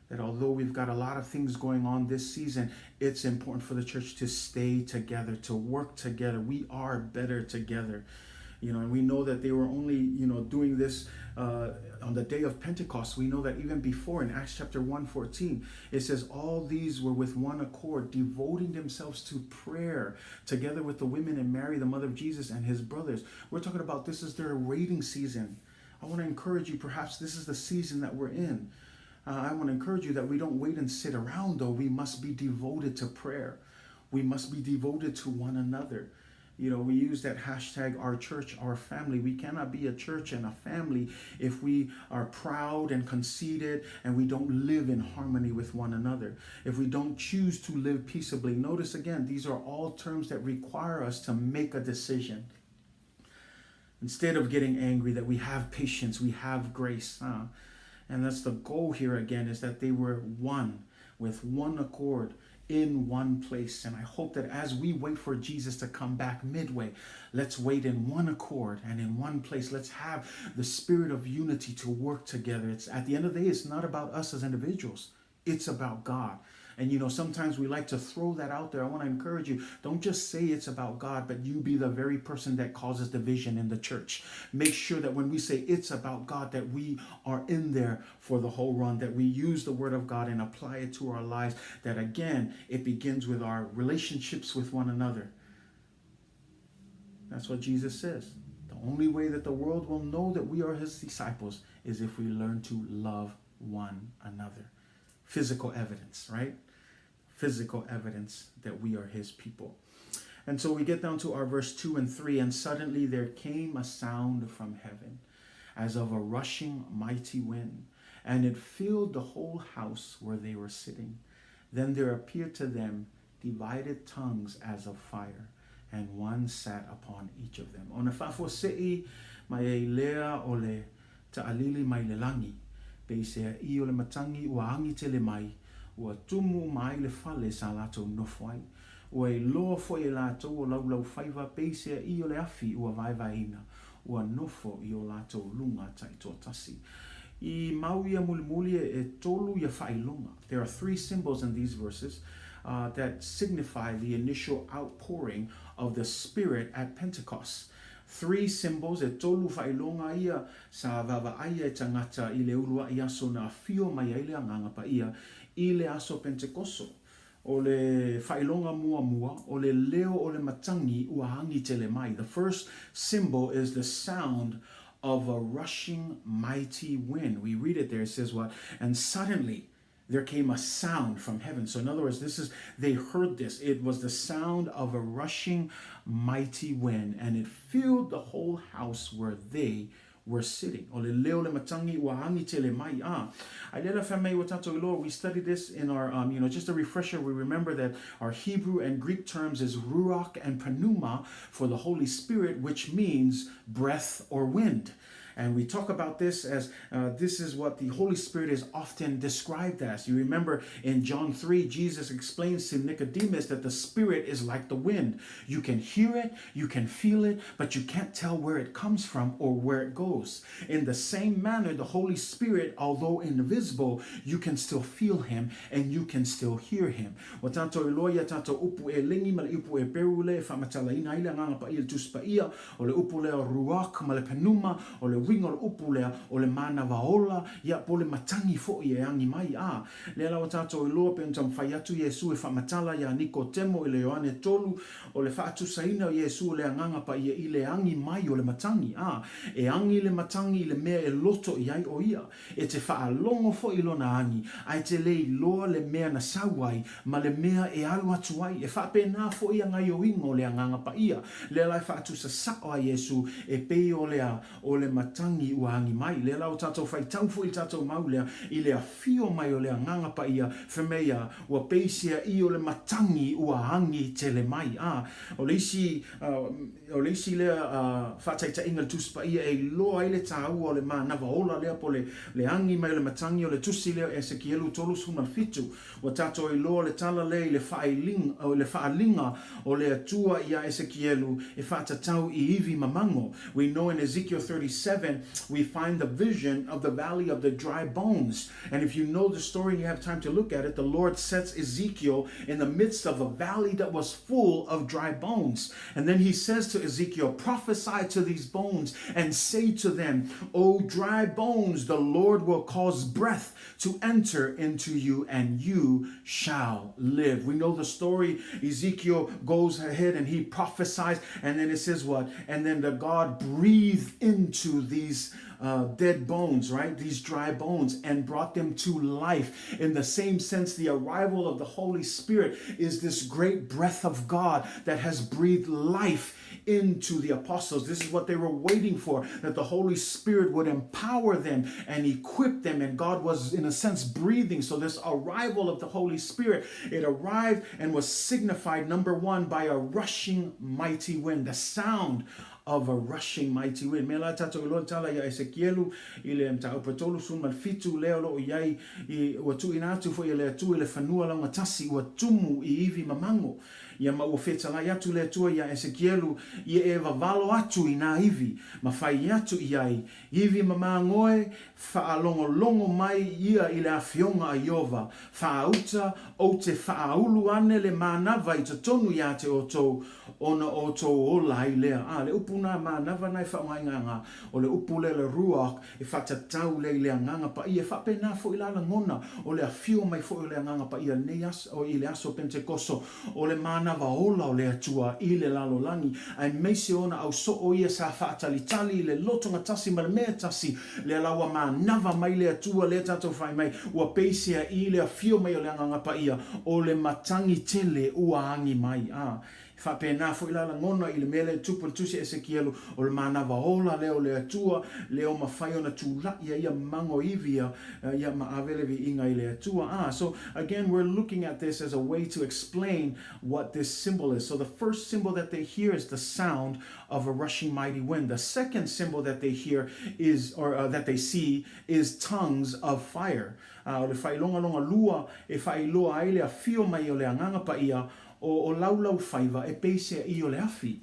that although we've got a lot of things going on this season, it's important for the church to stay together, to work together. We are better together. You know, and we know that they were only, you know, doing this on the day of Pentecost. We know that even before in Acts chapter 1:14, it says all these were with one accord, devoting themselves to prayer together with the women and Mary, the mother of Jesus, and his brothers. We're talking about this is their waiting season. I want to encourage you, perhaps this is the season that we're in. I want to encourage you that we don't wait and sit around, though. We must be devoted to prayer. We must be devoted to one another. You know, we use that hashtag, our church, our family. We cannot be a church and a family if we are proud and conceited and we don't live in harmony with one another. If we don't choose to live peaceably. Notice again, these are all terms that require us to make a decision. Instead of getting angry, that we have patience, we have grace. Huh? And that's the goal here again, is that they were one, with one accord, in one place. And I hope that as we wait for Jesus to come back midway, let's wait in one accord and in one place. Let's have the spirit of unity to work together. It's at the end of the day, it's not about us as individuals. It's about God. And you know, sometimes we like to throw that out there. I want to encourage you don't just say it's about God, but you be the very person that causes division in the church. Make sure that when we say it's about God, that we are in there for the whole run, that we use the word of God and apply it to our lives. That again, it begins with our relationships with one another. That's what Jesus says. The only way that the world will know that we are his disciples is if we learn to love one another. Physical evidence, right? Physical evidence that we are his people. And so we get down to our verse 2 and 3 and suddenly there came a sound from heaven as of a rushing mighty wind, and it filled the whole house where they were sitting. Then there appeared to them divided tongues as of fire, and one sat upon each of them. Ona faafuasei mai ai lea o le taalili mai le lagi, peiseai o le matagi ua agi tele mai, ua tumu uma ai le fale sa latou nofo ai. Ua iloa foi e latou o laulaufaiva peiseai o le afi ua vaevaeina, ua nofo i o latou luga taitoatasi. I mau ia mulimuli e tolu ia faailoga. There are three symbols in these verses uh, that signify the initial outpouring of the Spirit at Pentecost. Three symbols, e tolu faailoga ia sa vaavaaia e tagata i le uluai aso na afio mai ai le Agaga Paia i le aso Pentekoso. O le faailoga muamua, o le leo o le matagi ua agi tele mai. The first symbol is the sound of a rushing mighty wind. We read it there, it says what? And suddenly there came a sound from heaven. So in other words, this is they heard this. It was the sound of a rushing mighty wind, and it filled the whole house where they were sitting. O le leo le matagi ua agi tele mai. Ah, ai lea la fai mai ua tatou iloa. We studied this in our, um, you know, just a refresher, we remember that our Hebrew and Greek terms is ruach and pneuma for the Holy Spirit, which means breath or wind. And we talk about this as uh, this is what the Holy Spirit is often described as. You remember in John 3, Jesus explains to Nicodemus that the Spirit is like the wind. You can hear it, you can feel it, but you can't tell where it comes from or where it goes. In the same manner, the Holy Spirit, although invisible, you can still feel him and you can still hear him. Ua tatou iloa ia tatou upu e legi ma le upu e peu le e faamatalaina ai le Agaga Paia i le Tusi Paia, o le upu lea o ruach ma le pneuma, o le uiga o le upu lea, o le manawa ola, ia po o le matagi foi e agi mai. A, lea la ua tatou iloa pei ona taumafai atu Iesu e faamatala iā Nikotemo i le Ioane 3, O le faatusaina o Iesu o le Agaga Paia i le agi mai o le matagi, ā, e agi le matagi i le mea e loto i ai ʻo ia. E te faalogo foi i lona agi, a e te le iloa le mea na sau ai ma le mea e alu atu ai. E faapena foi ia gaioiga o le Agaga Paia, lea la e faatusa sao ai Iesu e pei o le a o le matagi ua agi mai. Lea la o tatou faitau foi i le tatou mau lea i le afio mai o le Agaga Paia, fai mai a, ua peiseai o le matagi ua agi tele mai. A, o le isi, o le isi lea faataitaiga i le Tusi Paia e iloa ai le tāua o le manawa ola lea po o le, le agi mai o le matagi o le tusi lea o Esekielu 37. Ua tatou iloa le tala lea i le faailinga, le faaliga o le Atua iā Esekielu e faatatau i ivi mamago. We know in Ezekiel 37 we find the vision of the valley of the dry bones. And if you know the story and you have time to look at it, the Lord sets Ezekiel in the midst of a valley that was full of dry bones. And then he says to Ezekiel, Prophesy to these bones and say to them, O dry bones, the Lord will cause breath to enter into you and you shall live. We know the story. Ezekiel goes ahead and he prophesies, and then it says what? And then the God breathed into these uh, dead bones, right? These dry bones, and brought them to life. In the same sense, the arrival of the Holy Spirit is this great breath of God that has breathed life into the apostles. This is what they were waiting for, that the Holy Spirit would empower them and equip them. And God was, in a sense, breathing. So, this arrival of the Holy Spirit, it arrived and was signified, number one, by a rushing mighty wind, the sound of a rushing mighty wind. Mea la tatou iloa le tala ia Esekielu i le mataupu e 37 lea o loo i ai i ua tuuina atu foi e le Atua i le fanua laugatasi ua tumu i ivi mamango. Ia ma ua fetalai atu le Atua iā Esekielu, ia e vavalo atu i nā ivi, ma fai atu i ai, Ivi ma magoe, faalogologo mai ia i le afioga a Ieova, faauta, ou te faaulu ane le manava i totonu iā te outou, ona outou ola ai lea. A, le upu nā manava na e faaaogaina aga, o le upu lea le ruach, e faatatau lea i le Agaga Paia. E faapena foi la lagona o le afio mai foi o le Agaga Paia i lenei aso, i le aso Penetekoso, o le manava ola o le Atua i le lalolagi, aemaise ona au soo ia sa faatalitali i le lotogatasi ma le mea tasi, lea la ua manava mai le Atua lea tatou fai mai, ua peisea i le afio mai o le Agaga Paia, o le matagi tele ua agi mai. A. E faapena foi la lagona i le mea lea e tupu i le Tusi a Esekielu, o le manava ola lea o le Atua, lea o mafai ona tula'i ai ia mago ivi ia, ia ma ave le viiga i le Atua. Ah, so again we're looking at this as a way to explain what this symbol is. So the first symbol that they hear is the sound of a rushing mighty wind. The second symbol that they hear is, or uh, that they see, is tongues of fire. Ah, o le faailoga lona lua e faailoa ai le afio mai o le Agaga Paia, o, o laulaufaiva e peisea'i o le afi.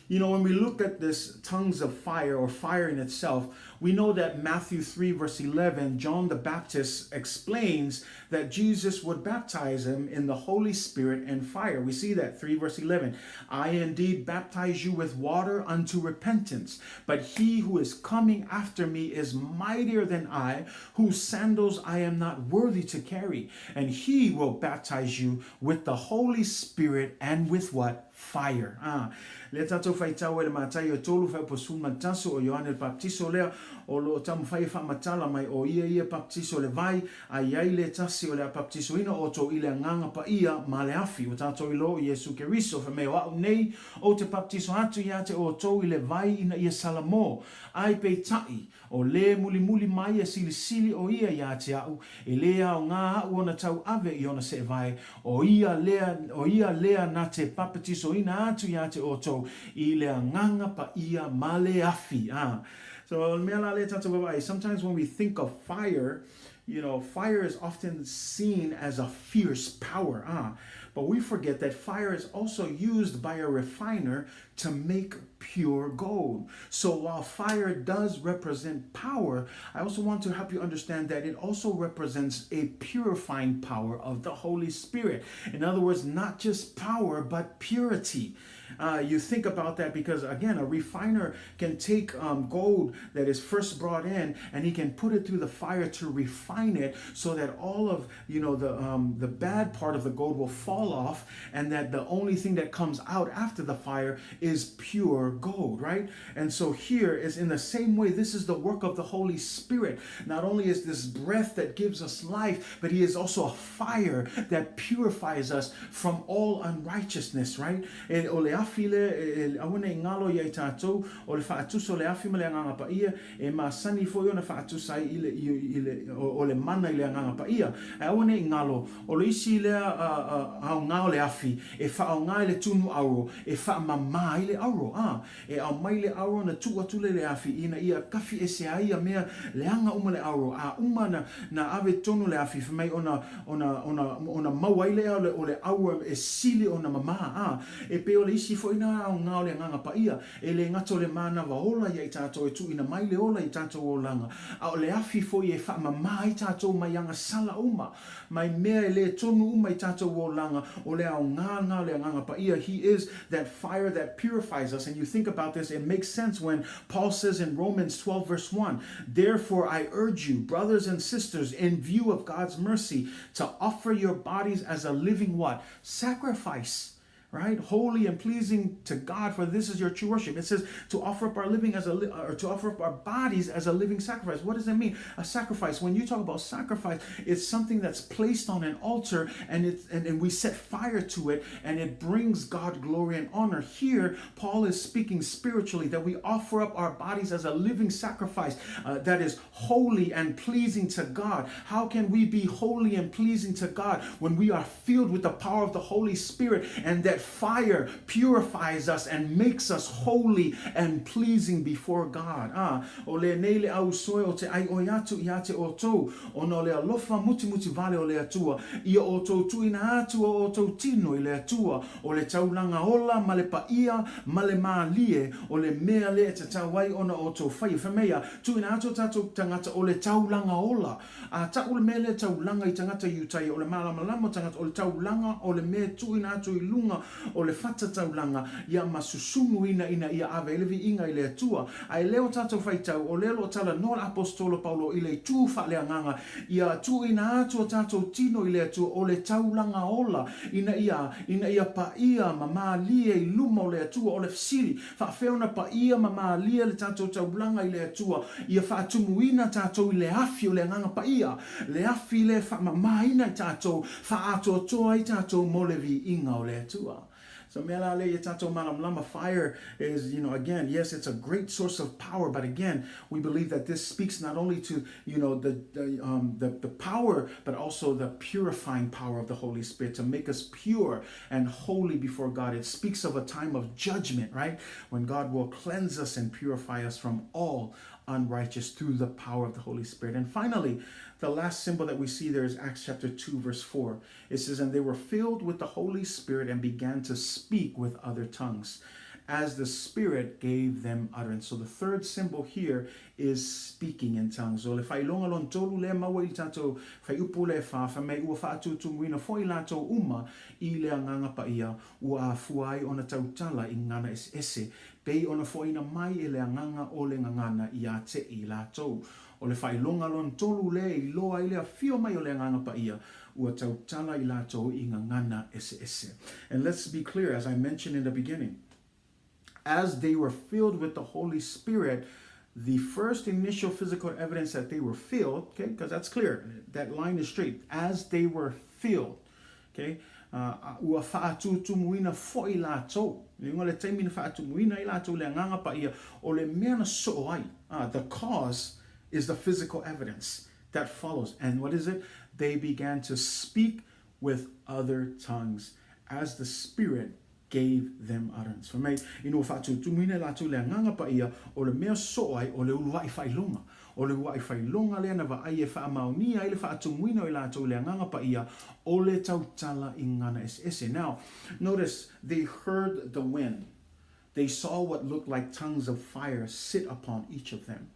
You know, when we look at this tongues of fire or fire in itself, we know that Matthew 3 verse 11, John the Baptist explains that Jesus would baptize him in the Holy Spirit and fire. We see that 3 verse 11. I indeed baptize you with water unto repentance, but he who is coming after me is mightier than I, whose sandals I am not worthy to carry, and he will baptize you with the Holy Spirit and with what? Fire. A, lea tatou faitau ai le Mataio e tolu faaiupu 11 o Ioane le Papatiso lea o lo o taumafai e faamatala mai o ia ia papatiso le vai, a i ai le tasi o le a papatisoina outou i le Agaga Paia ma le afi. Ua tatou iloa o Iesu Keriso fai mai o a'u nei ou te papatiso atu ia te outou i le vai ina ia salamo, ai peitai, O lē mulimuli mai e silisili ʻo ia iā te aʻu, e lē aogā aʻu ona tauave i ona seʻevae, ʻo ia lea, ʻo ia lea na te papatisoina atu iā te ʻoutou i le Agaga Paia ma le afi. A. So, o le mea la lea tatou vaavaai, sometimes when we think of fire, you know, fire is often seen as a fierce power, ah, but we forget that fire is also used by a refiner to make pure gold. So while fire does represent power, I also want to help you understand that it also represents a purifying power of the Holy Spirit. In other words, not just power, but purity. Uh, you think about that because, again, a refiner can take um, gold that is first brought in and he can put it through the fire to refine it so that all of you know the um, the bad part of the gold will fall off and that the only thing that comes out after the fire is pure gold, right? And so here is in the same way, this is the work of the Holy Spirit. Not only is this breath that gives us life, but he is also a fire that purifies us from all unrighteousness, right? E, o le afi le, e, aua nei ngalo ia i tātou, o le faatusa o le afi ma le Agaga Paia, e masani foi ona faatusa ai i le, i, i le, o, o le mana i le Agaga Paia. Ae aua nei ngalo, O le isi lea aoga o le afi, e faaaoga i le tunu auro, e faamamā ai le auro, ā, e aumai le auro ona tuu atu lea i le afi ina ia kafi ese ai ia mea leaga uma le auro, a uma na, na ave tonu le afi, fai mai ona, ona, ona, ona maua ai lea o le, o le auro e sili ona mamā, ā, e pei o le isi foi lena aoga o le Agaga Paia, e le gata o le manawa ola ia i tātou e tuuina mai le ola i tātou olaga, a o le afi foi e faamamā ai tātou mai agasala uma. Mai mea e lē tonu uma i tātou olaga, o le aoga lena o le Agaga Paia, He is that fire that purifies us. And you think about this, it makes sense when Paul says in Romans 12 verse 1, Therefore I urge you, brothers and sisters, in view of God's mercy, to offer your bodies as a living what? Sacrifice right? Holy and pleasing to God, for this is your true worship. It says to offer up our living as a or to offer up our bodies as a living sacrifice. What does that mean? A sacrifice. When you talk about sacrifice, it's something that's placed on an altar and it's and, and we set fire to it and it brings God glory and honor. Here, Paul is speaking spiritually that we offer up our bodies as a living sacrifice uh, that is holy and pleasing to God. How can we be holy and pleasing to God when we are filled with the power of the Holy Spirit and that fire purifies us and makes us holy and pleasing before God. A, o lenei le ausoe o te ʻaiʻoi atu iā te ʻoutou, ona o le alofa mutimuti wale o le Atua, ia ʻoutou tuuina atu o ʻoutou tino i le Atua, o le taulaga ola ma le paia ma le mālie, o le mea lea e tatau ai ona ʻoutou faia. Fai mai ia, tuuina atu o tātou tagata o le taulaga ola. A ta'u le mea lea taulaga i tagata Iutaia, o le malamalama o tagata, o le taulaga o le mea e tuuina atu i luga o le fata taulaga, ia ma susunuina ina ia ave ai le viiga i le Atua. A e le o tātou faitau, o lea o lo o talanoa le Aposetolo Paulo i le itu faaleagaga, ia tuuina atu o tātou tino i le Atua, o le taulaga ola, ina ia, ina ia paia ma mālie i luma o le Atua. O le fesili, faafefea ona paia ma mālie le tātou taulaga i le Atua, ia faatumuina tātou i le afi o le Agaga Paia, le afi lea e faamamaina i tātou, faaatoatoa ai tātou mo le viiga o le Atua. So mea la lea ia tātou malamalama, fire is, you know, again, yes, it's a great source of power, but again, we believe that this speaks not only to, you know, the, um, the, the power, but also the purifying power of the Holy Spirit to make us pure and holy before God. It speaks of a time of judgment, right? When God will cleanse us and purify us from all unrighteous through the power of the Holy Spirit. And finally, the last symbol that we see there is Acts chapter 2, verse 4. It says, And they were filled with the Holy Spirit and began to speak with other tongues as the Spirit gave them utterance. So the third symbol here is speaking in tongues. O le faailoga lona tolu lea maua i le tātou fuaiupu lea e whā, fai mai ua faatutumuina foi latou uma i le Agaga Paia ua afua ai ona tautala i gagana eseese, pei ona foaina mai e le Agaga o le gagana iā te i latou. O le faailoga lona tolu lea i iloa ai le afio mai o le Agaga Paia, ua tautala i latou i gagana eseese. And let's be clear, as I mentioned in the beginning, as they were filled with the Holy Spirit, the first initial physical evidence that they were filled, okay, because that's clear, that line is straight, as they were filled, okay, ua faatutumuina foi latou. Le igoa le taimi na faatumuina ai latou le Agaga Paia, o le mea na soo ai. The cause is the physical evidence that follows. And what is it? They began to speak with other tongues as the Spirit gave them utterance. Fai mai, ina ua faatutumuina e latou le Agaga Paia, o le mea soo ai o le uluai faailoga. O le uluai faailoga lea na vaai e faamaonia ai le faatumuina o i latou i le Agaga Paia, o le tautala i gagana eseese. Now, notice, they heard the wind. They saw what looked like tongues of fire sit upon each of them.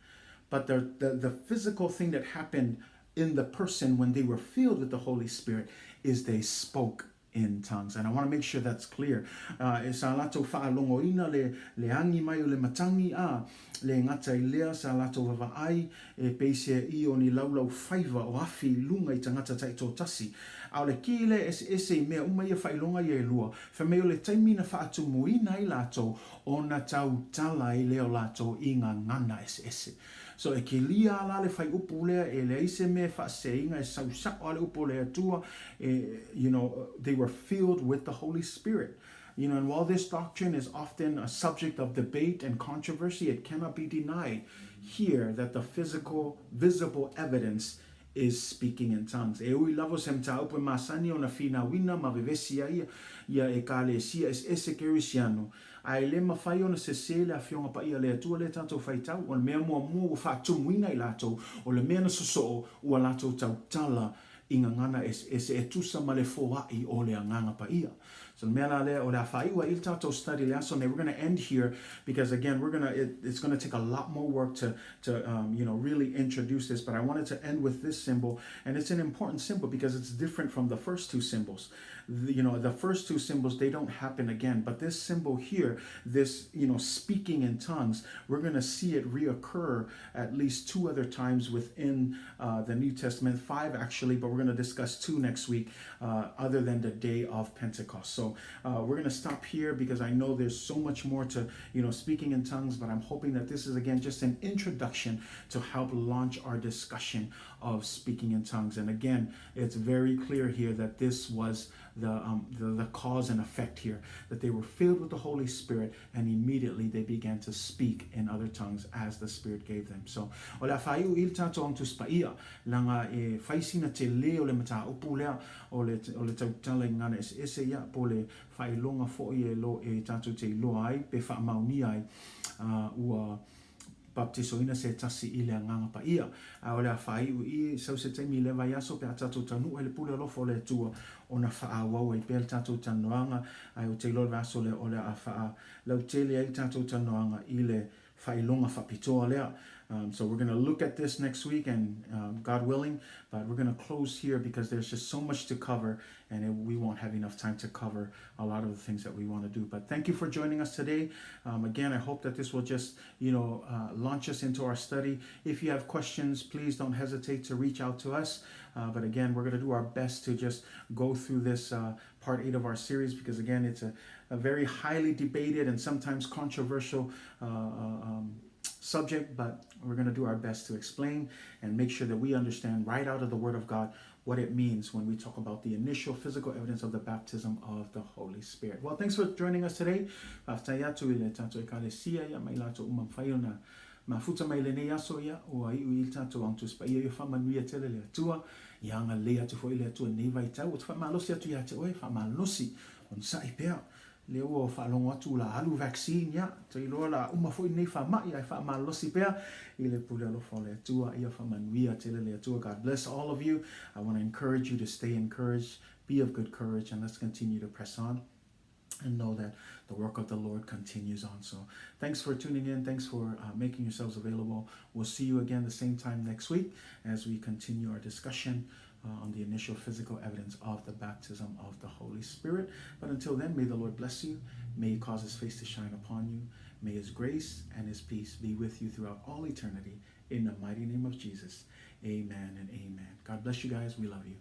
But the, the, the physical thing that happened in the person when they were filled with the Holy Spirit is they spoke in tongues. And I want to make sure that's clear. E sa latou faalogoina le, le agi mai o le matangi, a, le gata i lea sa latou vaavaai e pei sea i o ni laulau faiva o afi i luga i tagata taitoatasi. A o le ki lea eseese i mea uma ia faailoga ia e lua, fai mai o le taimi na faatumuina ai latou ona tautala ai lea o latou i gagana eseese. So e kilia ala le fuaiupu lea e leai se mea e faaseseina e sau sa'o lava le upu o le Atua e, you know, they were filled with the Holy Spirit. You know, and while this doctrine is often a subject of debate and controversy, it cannot be denied here that the physical, visible evidence is speaking in tongues. E ui lava o se mataupu e masani ona finauina ma vevesi ai ia ekalesia eseese kerisiano, a e le mafai ona sese le Afioga Paia a le Atua lea tatou faitau, o le mea muamua ua faatumuina i latou, o le mea na sosoo ua latou tautala i gagana eseese e tusa ma le foai o le Agaga Paia. So le mea la lea, o le a faaiu ai le tatou study le aso nei. We're going to end here because again, we're gonna, it, it's going to take a lot more work to, to um, you know, really introduce this. But I wanted to end with this symbol, and it's an important symbol because it's different from the first two symbols. The, you know, the first two symbols, they don't happen again. But this symbol here, this, you know, speaking in tongues, we're going to see it reoccur at least two other times within uh, the New Testament, five actually, but we're going to discuss two next week, uh, other than the day of Pentecost. So uh, we're going to stop here because I know there's so much more to, you know, speaking in tongues, but I'm hoping that this is again just an introduction to help launch our discussion of speaking in tongues. And again, it's very clear here that this was the, um, the, the cause and effect here, that they were filled with the Holy Spirit and immediately they began to speak in other tongues as the Spirit gave them. So, o le a faaiu i le tatou Aga Tusi Paia, leaga e fai sina tele o le mataupu lea o le, o le tautala i gagana eseese, ia, po o le faailoga foi e, lo, e tatou te iloa ai pe faamaonia ai, uh, ua baptisoina se tasi i le Agaga Paia. A o le a faaiu i i, sau se taimi i le vaiaso pe a tatou taunuu ai le pule alofa o le Atua ona faaauau ai pea le tatou talanoaga, ae ou te iloa le vaiaso lea o le a faalautele ai le tatou talanoaga i le faailoga faapitoa lea. Um, so we're going to look at this next week and um, God willing, but we're going to close here because there's just so much to cover and it, we won't have enough time to cover a lot of the things that we want to do. But thank you for joining us today. Um, again, I hope that this will just, you know, uh, launch us into our study. If you have questions, please don't hesitate to reach out to us. Uh, but again, we're going to do our best to just go through this uh, part eight of our series because, again, it's a, a very highly debated and sometimes controversial uh, uh, um, subject, but we're going to do our best to explain and make sure that we understand right out of the Word of God what it means when we talk about the initial physical evidence of the baptism of the Holy Spirit. Well, thanks for joining us today. Faafetai atu i le tatou ekalesia ia ma i latou uma mafai ona mafuta mai lenei aso ia ua iu i le tatou Aga Tusi Paia ia faamanuia tele le Atua ia agalelei atu foi le Atua nei vaitau. Ou te faamalosi atu ia te oe, faamalosi, onosai pea. Lea ua faalogo atu o la alu vaccine ia, te iloa la uma foi nei faamai ae faamalosi pea i le pule alofa o le Atua ia faamanuia tele le Atua. God bless all of you. I want to encourage you to stay encouraged, be of good courage, and let's continue to press on and know that the work of the Lord continues on. So thanks for tuning in. Thanks for uh, making yourselves available. We'll see you again the same time next week as we continue our discussion uh, on the initial physical evidence of the baptism of the Holy Spirit. But until then, may the Lord bless you. May he cause his face to shine upon you. May his grace and his peace be with you throughout all eternity. In the mighty name of Jesus, amen and amen. God bless you guys. We love you.